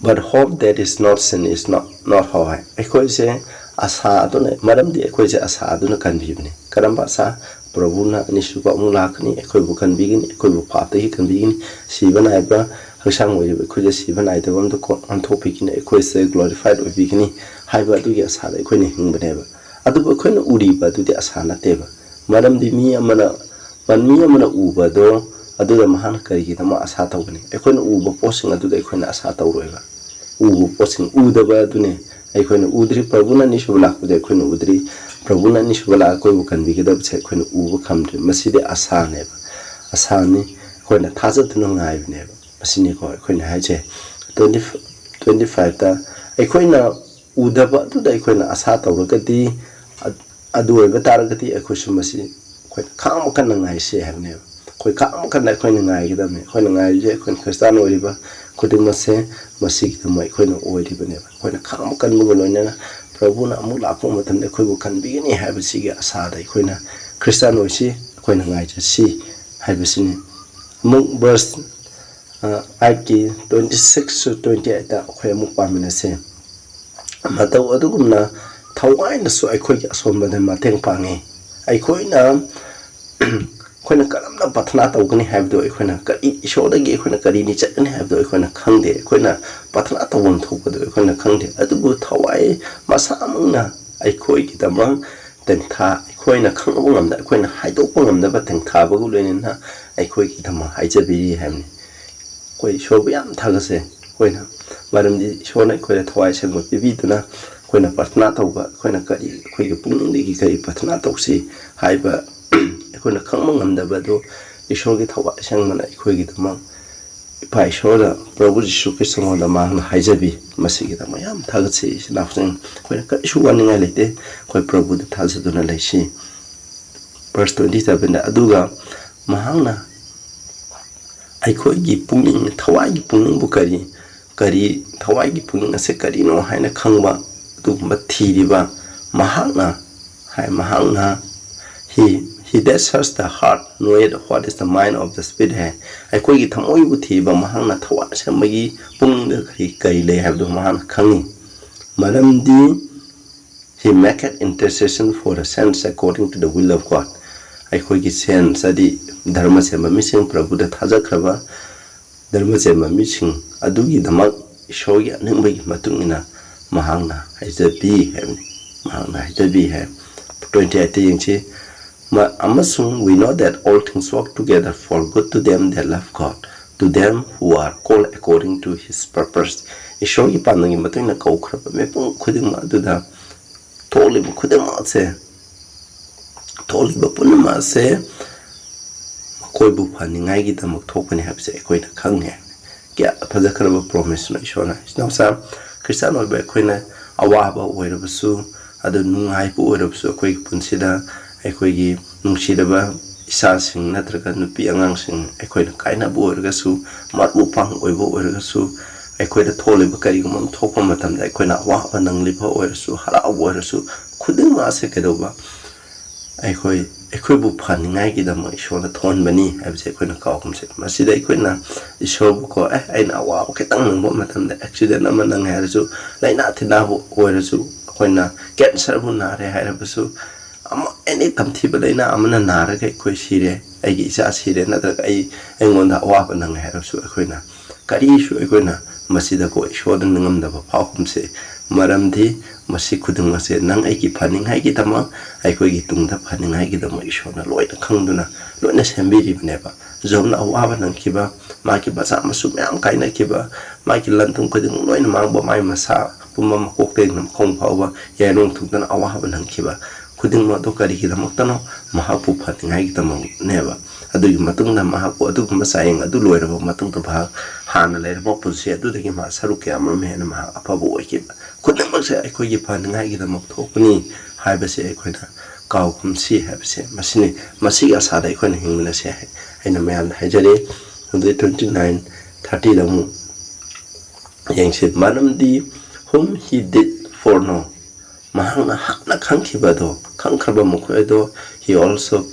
but hope that is not seen is not, not hope" ꯍꯥꯏ꯫ ꯑꯩꯈꯣꯏꯁꯦ ꯑꯁꯥ ꯑꯗꯨꯅ, ꯃꯔꯝꯗꯤ ꯑꯩꯈꯣꯏꯁꯦ ꯑꯁꯥ ꯑꯗꯨꯅ ꯀꯟꯕꯤꯕꯅꯤ꯫ ꯀꯔꯝꯕ ꯑꯁꯥ? ꯄ꯭ꯔꯚꯨꯅ ꯑꯅꯤꯁꯨꯕ ꯑꯃꯨꯛ ꯂꯥꯛꯀꯅꯤ, ꯑꯩꯈꯣꯏꯕꯨ ꯀꯟꯕꯤꯒꯅꯤ, ꯑꯩꯈꯣꯏꯕꯨ ꯄꯥꯞꯇꯒꯤ ꯀꯟꯕꯤꯒꯅꯤ, ꯁꯤꯕ ꯅꯥꯏꯕ ꯍꯛꯆꯥꯡ ꯑꯣꯏꯔꯤꯕ ꯑꯩꯈꯣꯏꯁꯦ ꯁꯤꯕ ꯅꯥꯏꯗꯕ ꯑꯃꯗ ꯀꯣ-, ꯑꯣꯟꯊꯣꯛꯄꯤꯒꯅꯤ, ꯑꯩꯈꯣꯏꯁꯦ glorified ꯑꯣꯏꯕꯤꯒꯅꯤ ꯍꯥꯏꯕ ꯑꯗꯨꯒꯤ ꯑꯁꯥꯗ ꯑꯩꯈꯣꯏꯅ ꯍꯤꯡꯕꯅꯦꯕ꯫ ꯑꯗꯨꯕꯨ ꯑꯩꯈꯣꯏꯅ ꯎꯔꯤꯕ ꯑꯗꯨꯗꯤ ꯑꯁꯥ ꯅꯠꯇꯦꯕ꯫ ꯃꯔꯝꯗꯤ ꯃꯤ ꯑꯃꯅ, ꯃꯤ ꯑꯃꯅ ꯎꯕꯗꯣ, ꯑꯗꯨꯗ ꯃꯍꯥꯛꯅ ꯀꯔꯤꯒꯤꯗꯃꯛ ꯑꯁꯥ ꯇꯧꯒꯅꯤ? ꯑꯩꯈꯣꯏꯅ ꯎꯕ ꯄꯣꯠꯁꯤꯡ ꯑꯗꯨꯗ ꯑꯩꯈꯣꯏꯅ ꯑꯁꯥ ꯇꯧꯔꯣꯏꯕ꯫ ꯎꯕ ꯄꯣꯠꯁꯤꯡ ꯎꯗꯕ ꯑꯗꯨꯅꯦ ꯑꯩꯈꯣꯏꯅ ꯎꯗ꯭ꯔꯤ꯫ ꯄ꯭ꯔꯚꯨꯅ ꯑꯅꯤꯁꯨꯕ ꯂꯥꯛꯄꯗꯤ ꯑꯩꯈꯣꯏꯅ ꯎꯗ꯭ꯔꯤ꯫ ꯄ꯭ꯔꯚꯨꯅ ꯑꯅꯤꯁꯨꯕ ꯂꯥꯛꯑꯒ ꯑꯩꯈꯣꯏꯕꯨ ꯀꯟꯕꯤꯒꯗꯕꯁꯦ ꯑꯩꯈꯣꯏꯅ ꯎꯕ ꯉꯝꯗ꯭ꯔꯤ꯫ ꯃꯁꯤꯗꯤ ꯑꯁꯥꯅꯦꯕ, ꯑꯁꯥꯅꯤ꯫ ꯑꯩꯈꯣꯏꯅ ꯊꯥꯖꯗꯨꯅ ꯉꯥꯏꯕꯅꯦꯕ꯫ ꯃꯁꯤꯅꯤꯀꯣ ꯑꯩꯈꯣꯏꯅ ꯍꯥꯏꯁꯦ꯫ Twenty, twenty fiveꯇ, "ꯑꯩꯈꯣꯏꯅ ꯎꯗꯕ ꯑꯗꯨꯗ ꯑꯩꯈꯣꯏꯅ ꯑꯁꯥ ꯇꯧꯔꯒꯗꯤ, ꯑ-, ꯑꯗꯨ ꯑꯣꯏꯕ ꯇꯥꯔꯒꯗꯤ ꯑꯩꯈꯣꯏꯁꯨ ꯃꯁꯤ ꯑꯩꯈꯣꯏꯅ ꯈꯥꯡꯕ ꯀꯟꯅ ꯉꯥꯏꯁꯤ" ꯍꯥꯏꯕꯅꯦꯕ꯫ ꯑꯩꯈꯣꯏ ꯈꯥꯡꯕ ꯀꯟꯅ ꯑꯩꯈꯣꯏꯅ ꯉꯥꯏꯒꯗꯕꯅꯤ꯫ ꯑꯩꯈꯣꯏꯅ ꯉꯥꯏꯔꯤꯁꯦ ꯑꯩꯈꯣꯏꯅ ꯈ꯭ꯔꯤꯁꯇꯥꯟ ꯑꯣꯏꯔꯤꯕ ꯈꯨꯗꯤꯡꯃꯛꯁꯦ ꯃꯁꯤꯒꯤꯗꯃꯛ ꯑꯩꯈꯣꯏꯅ ꯑꯣꯏꯔꯤꯕꯅꯦꯕ꯫ ꯑꯩꯈꯣꯏꯅ ꯈꯥꯡꯕ ꯀꯟꯕꯒ ꯂꯣꯏꯅꯅ ꯄ꯭ꯔꯚꯨꯅ ꯑꯃꯨꯛ ꯂꯥꯛꯄ ꯃꯇꯝꯗ ꯑꯩꯈꯣꯏꯕꯨ ꯀꯟꯕꯤꯒꯅꯤ ꯍꯥꯏꯕꯁꯤꯒꯤ ꯑꯁꯥꯗ ꯑꯩꯈꯣꯏꯅ ꯈ꯭ꯔꯤꯁꯇꯥꯟ ꯑꯣꯏꯁꯤ, ꯑꯩꯈꯣꯏꯅ ꯉꯥꯏꯖꯁꯤ ꯍꯥꯏꯕꯁꯤꯅꯤ꯫ ꯑꯃꯨꯛ verse, ꯑ, eightꯀꯤ twenty six to twenty eightꯇ ꯑꯩꯈꯣꯏ ꯑꯃꯨꯛ ꯄꯥꯃꯤꯟꯅꯁꯦ꯫ "ꯃꯇꯧ ꯑꯗꯨꯒꯨꯝꯅ ꯊꯋꯥꯏꯅꯁꯨ ꯑꯩꯈꯣꯏꯒꯤ ꯑꯁꯣꯟꯕꯗ ꯃꯇꯦꯡ ꯄꯥꯡꯉꯤ"꯫ ꯑꯩꯈꯣꯏꯅ ꯑꯩꯈꯣꯏꯅ ꯀꯔꯝꯅ ꯄ꯭ꯔꯊꯅꯥ ꯇꯧꯒꯅꯤ ꯍꯥꯏꯕꯗꯨ ꯑꯩꯈꯣꯏꯅ ꯀꯔꯤ, ꯏꯁꯣꯔꯗꯒꯤ ꯑꯩꯈꯣꯏꯅ ꯀꯔꯤ ꯅꯤꯖꯒꯅꯤ ꯍꯥꯏꯕꯗꯨ ꯑꯩꯈꯣꯏꯅ ꯈꯪꯗꯦ꯫ ꯑꯩꯈꯣꯏꯅ ꯄ꯭ꯔꯊꯅꯥ ꯇꯧꯐꯝ ꯊꯣꯛꯄꯗꯨ ꯑꯩꯈꯣꯏꯅ ꯈꯪꯗꯦ꯫ ꯑꯗꯨꯕꯨ ꯊꯋꯥꯏ ꯃꯁꯥꯃꯛꯅ ꯑꯩꯈꯣꯏꯒꯤꯗꯃꯛ ꯇꯦꯡꯊꯥ, ꯑꯩꯈꯣꯏꯅ ꯈꯪꯕ ꯉꯝꯗ, ꯑꯩꯈꯣꯏꯅ ꯍꯥꯏꯗꯣꯛꯄ ꯉꯝꯗꯕ ꯇꯦꯡꯊꯥꯕꯒ ꯂꯣꯏꯅꯅ ꯑꯩꯈꯣꯏꯒꯤꯗꯃꯛ ꯍꯥꯏꯖꯕꯤꯔꯤ ꯍꯥꯏꯕꯅꯤ꯫ ꯑꯩꯈꯣꯏ ꯏꯁꯣꯔꯕꯨ ꯌꯥꯝ ꯊꯥꯒꯠꯆꯩ ꯑꯩꯈꯣꯏꯅ, ꯃꯔꯝꯗꯤ ꯏꯁꯣꯔꯅ ꯑꯩꯈꯣꯏꯗ ꯊꯋꯥꯏ ꯑꯁꯦꯡꯕ ꯄꯤꯕꯤꯗꯨꯅ ꯑꯩꯈꯣꯏꯅ ꯄ꯭ꯔꯊꯅꯥ ꯇꯧꯕ, ꯑꯩꯈꯣꯏꯅ ꯀꯔꯤ, ꯑꯩꯈꯣꯏꯒꯤ ꯄꯨꯛꯅꯤꯡꯗꯒꯤ ꯀꯔꯤ ꯄ꯭ꯔꯊꯅꯥ ꯇꯧꯁꯤ ꯍꯥꯏꯕ ꯑꯩꯈꯣꯏꯅ ꯈꯪꯕ ꯉꯝꯗꯕ ꯑꯗꯨ ꯏꯁꯣꯔꯒꯤ ꯊꯋꯥꯏ ꯑꯁꯦꯡꯕꯅ ꯑꯩꯈꯣꯏꯒꯤꯗꯃꯛ ꯏꯄꯥ ꯏꯁꯣꯔꯗ, ꯄ꯭ꯔꯚꯨ ꯖꯤꯁꯨ ꯈ꯭ꯔꯤꯁꯇꯉꯣꯟꯗ ꯃꯍꯥꯛꯅ ꯍꯥꯏꯖꯕꯤ꯫ ꯃꯁꯤꯒꯤꯗꯃꯛ ꯌꯥꯝ ꯊꯥꯒꯠꯆꯩ ꯏꯆꯤꯟ ꯏꯅꯥꯎꯁꯤꯡ꯫ ꯑꯩꯈꯣꯏꯅ ꯀꯔꯤꯁꯨ ꯋꯥꯅꯤꯡꯉꯥꯏ ꯂꯩꯇꯦ꯫ ꯑꯩꯈꯣꯏ ꯄ꯭ꯔꯚꯨꯗ ꯊꯥꯖꯗꯨꯅ ꯂꯩꯁꯤ꯫ ꯚꯔꯁ ꯇ꯭ꯋꯦꯟꯇꯤ ꯁꯚꯦꯟꯗ, "ꯑꯗꯨꯒ ꯃꯍꯥꯛꯅ ꯑꯩꯈꯣꯏꯒꯤ ꯄꯨꯛꯅꯤꯡ, ꯊꯋꯥꯏꯒꯤ ꯄꯨꯛꯅꯤꯡꯕꯨ ꯀꯔꯤ, ꯀꯔꯤ, ꯊꯋꯥꯏꯒꯤ ꯄꯨꯛꯅꯤꯡ ꯑꯁꯦ ꯀꯔꯤꯅꯣ ꯍꯥꯏꯅ ꯈꯪꯕ ꯑꯗꯨꯒꯨꯝꯕ ꯊꯤꯔꯤꯕ ꯃꯍꯥꯛꯅ", ꯍꯥꯏ, ꯃꯍꯥꯛꯅ, "He, he that search the heart knoweth what is the mind of the Spirit" ꯍꯥꯏ꯫ ꯑꯩꯈꯣꯏꯒꯤ ꯊꯃꯣꯏꯕꯨ ꯊꯤꯕ ꯃꯍꯥꯛꯅ ꯊꯋꯥꯏ ꯑꯁꯦꯡꯕꯒꯤ ꯄꯨꯛꯅꯤꯡꯗ ꯀꯔꯤ, ꯀꯔꯤ ꯂꯩ ꯍꯥꯏꯕꯗꯨ ꯃꯍꯥꯛꯅ ꯈꯪꯉꯤ꯫ ꯃꯔꯝꯗꯤ "He maketh intercession for the saints according to the will of God." ꯑꯩꯈꯣꯏꯒꯤ saints, ꯍꯥꯏꯗꯤ ꯙꯔꯃ ꯁꯦꯝꯕ ꯃꯤꯁꯤꯡ, ꯄ꯭ꯔꯚꯨꯗ ꯊꯥꯖꯈ꯭ꯔꯕ ꯙꯔꯃ ꯆꯦꯟꯕ ꯃꯤꯁꯤꯡ ꯑꯗꯨꯒꯤꯗꯃꯛ ꯏꯁꯣꯔꯒꯤ ꯑꯅꯤꯡꯕꯒꯤ ꯃꯇꯨꯡ ꯏꯟꯅ ꯃꯍꯥꯛꯅ ꯍꯥꯏꯖꯕꯤ ꯍꯥꯏꯕꯅꯤ꯫ ꯃꯍꯥꯛꯅ ꯍꯥꯏꯖꯕꯤ ꯍꯥꯏ꯫ ꯇ꯭ꯋꯦꯟꯇꯤ ꯑꯩꯠꯇ ꯌꯦꯡꯁꯤ꯫ "ꯃ-, ꯑꯃꯁꯨꯡ we know that all things work together for good to them that love God, to them who are called according to his purpose." ꯏꯁꯣꯔꯒꯤ ꯄꯥꯟꯗꯝꯒꯤ ꯃꯇꯨꯡ ꯏꯟꯅ ꯀꯧꯈ꯭ꯔꯕ ꯃꯤꯄꯨꯝ ꯈꯨꯗꯤꯡꯃꯛ ꯑꯗꯨꯗ ꯊꯣꯛꯂꯤꯕ ꯈꯨꯗꯤꯡꯃꯛꯁꯦ, ꯊꯣꯛꯂꯤꯕ ꯄꯨꯝꯅꯃꯛ ꯑꯁꯦ ꯃꯈꯣꯏꯕꯨ ꯐꯅꯤꯡꯉꯥꯏꯒꯤꯗꯃꯛ ꯊꯣꯛꯄꯅꯤ ꯍꯥꯏꯕꯁꯦ ꯑꯩꯈꯣꯏꯅ ꯈꯪꯉꯦ꯫ ꯀꯌꯥ ꯐꯖꯈ꯭ꯔꯕ promiseꯅꯣ ꯏꯁꯣꯔꯅ꯫ ꯏꯆꯤꯟ ꯏꯅꯥꯎꯁꯥ, ꯈ꯭ꯔꯤꯁꯇꯥꯟ ꯑꯣꯏꯕ ꯑꯩꯈꯣꯏꯅ ꯑꯋꯥꯕ ꯑꯣꯏꯔꯕꯁꯨ, ꯑꯗꯨ ꯅꯨꯡꯉꯥꯏꯕ ꯑꯣꯏꯔꯕꯁꯨ, ꯑꯩꯈꯣꯏꯒꯤ ꯄꯨꯟꯁꯤꯗ ꯑꯩꯈꯣꯏꯒꯤ ꯅꯨꯡꯁꯤꯔꯕ ꯏꯆꯥꯁꯤꯡ ꯅꯠꯇ꯭ꯔꯒ ꯅꯨꯄꯤ ꯑꯉꯥꯡꯁꯤꯡ ꯑꯩꯈꯣꯏꯅ ꯀꯥꯏꯅꯕ ꯑꯣꯏꯔꯒꯁꯨ, ꯃꯔꯨꯞ ꯃꯄꯥꯡ ꯑꯣꯏꯕ ꯑꯣꯏꯔꯒꯁꯨ, ꯑꯩꯈꯣꯏꯗ ꯊꯣꯛꯂꯤꯕ ꯀꯔꯤꯒꯨꯝꯕ ꯑꯃ ꯊꯣꯛꯄ ꯃꯇꯝꯗ ꯑꯩꯈꯣꯏꯅ ꯑꯋꯥꯕ ꯅꯪꯂꯤꯕ ꯑꯣꯏꯔꯁꯨ, ꯍꯔꯥꯎꯕ ꯑꯣꯏꯔꯁꯨ, ꯈꯨꯗꯤꯡꯃꯛ ꯑꯁꯦ ꯀꯩꯗꯧꯕ? ꯑꯩꯈꯣꯏ, ꯑꯩꯈꯣꯏꯕꯨ ꯐꯅꯤꯡꯉꯥꯏꯒꯤꯗꯃꯛ ꯏꯁꯣꯔꯅ ꯊꯣꯛꯍꯟꯕꯅꯤ ꯍꯥꯏꯕꯁꯦ ꯑꯩꯈꯣꯏꯅ ꯀꯥꯎꯒꯨꯝꯁꯦ꯫ ꯃꯁꯤꯗ ꯑꯩꯈꯣꯏꯅ ꯏꯁꯣꯔꯕꯨ ꯀꯣ, "ꯑꯦ, ꯑꯩꯅ ꯑꯋꯥꯕ ꯈꯤꯇꯪ ꯅꯪꯕ ꯃꯇꯝꯗ, accident ꯑꯃ ꯅꯪꯉꯦ ꯍꯥꯏꯔꯁꯨ, ꯂꯥꯏꯅꯥ ꯇꯤꯟꯅꯥꯕꯨ ꯑꯣꯏꯔꯁꯨ, ꯑꯩꯈꯣꯏꯅ cancerꯕꯨ ꯅꯥꯔꯦ ꯍꯥꯏꯔꯕꯁꯨ, ꯑꯃ ꯑꯦꯅꯤ ꯇꯝꯊꯤꯕ ꯂꯩꯅꯥ ꯑꯃꯅ ꯅꯥꯔꯒ ꯑꯩꯈꯣꯏ ꯁꯤꯔꯦ, ꯑꯩꯒꯤ ꯏꯆꯥ ꯁꯤꯔꯦ, ꯅꯠꯇ꯭ꯔꯒ ꯑꯩ ꯑꯩꯉꯣꯟꯗ ꯑꯋꯥꯕ ꯅꯪꯉꯦ ꯍꯥꯏꯔꯁꯨ, ꯑꯩꯈꯣꯏꯅ ꯀꯔꯤꯁꯨ ꯑꯩꯈꯣꯏꯅ ꯃꯁꯤꯗꯀꯣ ꯏꯁꯣꯔꯗ ꯅꯤꯡꯉꯝꯗꯕ ꯐꯥꯎꯒꯨꯝꯁꯦ꯫ ꯃꯔꯝꯗꯤ ꯃꯁꯤ ꯈꯨꯗꯤꯡꯃꯛꯁꯦ ꯅꯪ ꯑꯩꯒꯤ ꯐꯅꯤꯡꯉꯥꯏꯒꯤꯗꯃꯛ, ꯑꯩꯈꯣꯏꯒꯤ ꯇꯨꯡꯗ ꯐꯅꯤꯡꯉꯥꯏꯒꯤꯗꯃꯛ ꯏꯁꯣꯔꯅ ꯂꯣꯏꯅ ꯈꯪꯗꯨꯅ ꯂꯣꯏꯅ ꯁꯦꯝꯕꯤꯔꯤꯕꯅꯦꯕ꯫ ꯖꯣꯕꯅ ꯑꯋꯥꯕ ꯅꯪꯈꯤꯕ, ꯃꯥꯒꯤ ꯃꯆꯥ ꯃꯁꯨ ꯃꯌꯥꯝ ꯀꯥꯏꯅꯈꯤꯕ, ꯃꯥꯒꯤ ꯂꯟ ꯊꯨꯝ ꯈꯨꯗꯤꯡꯃꯛ ꯂꯣꯏꯅ ꯃꯥꯡꯕ, ꯃꯥꯒꯤ ꯃꯁꯥ ꯄꯨꯝꯕ ꯃꯀꯣꯛꯇꯒꯤꯅ ꯃꯈꯣꯡ ꯐꯥꯎꯕ ꯌꯥꯏꯔꯣꯡ ꯊꯨꯡꯗꯨꯅ ꯑꯋꯥꯕ ꯅꯪꯈꯤꯕ ꯈꯨꯗꯤꯡꯃꯛ ꯑꯗꯨ ꯀꯔꯤꯒꯤꯗꯃꯛꯇꯅꯣ? ꯃꯍꯥꯛꯄꯨ ꯐꯅꯤꯡꯉꯥꯏꯒꯤꯗꯃꯛꯅꯦꯕ꯫ ꯑꯗꯨꯒꯤ ꯃꯇꯨꯡꯗ ꯃꯍꯥꯛꯄꯨ ꯑꯗꯨꯒꯨꯝꯕ ꯆꯥꯌꯦꯡ ꯑꯗꯨ ꯂꯣꯏꯔꯕ ꯃꯇꯨꯡꯗ ꯃꯍꯥꯛ ꯍꯥꯟꯅ ꯂꯩꯔꯝꯕ ꯄꯨꯟꯁꯤ ꯑꯗꯨꯗꯒꯤ ꯃꯍꯥꯛ ꯁꯔꯨꯛ ꯀꯌꯥ ꯑꯃꯔꯣꯝ ꯍꯦꯟꯅ ꯃꯍꯥꯛ ꯑꯐꯕ ꯑꯣꯏꯈꯤꯕ ꯈꯨꯗꯤꯡꯃꯛꯁꯦ ꯑꯩꯈꯣꯏꯒꯤ ꯐꯅꯤꯡꯉꯥꯏꯒꯤꯗꯃꯛ ꯊꯣꯛꯄꯅꯤ ꯍꯥꯏꯕꯁꯦ ꯑꯩꯈꯣꯏꯅ ꯀꯥꯎꯒꯨꯝꯁꯤ ꯍꯥꯏꯕꯁꯦ ꯃꯁꯤꯅꯤ꯫ ꯃꯁꯤꯒꯤ ꯑꯁꯥꯗ ꯑꯩꯈꯣꯏꯅ ꯍꯤꯡꯃꯤꯟꯅꯁꯦ ꯍꯥꯏ ꯑꯩꯅ ꯃꯌꯥꯝꯗ ꯍꯥꯏꯖꯔꯤ꯫ ꯑꯗꯨꯗꯩ twenty nine, thirty ꯗ ꯑꯃꯨꯛ ꯌꯦꯡꯁꯤ꯫ ꯃꯔꯝꯗꯤ whom he did foreknow, ꯃꯍꯥꯛꯅ ꯍꯥꯟꯅ ꯈꯪꯈꯤꯕ ꯑꯗꯣ, ꯈꯪꯈ꯭ꯔꯕ ꯃꯈꯣꯏ ꯑꯗꯣ, he also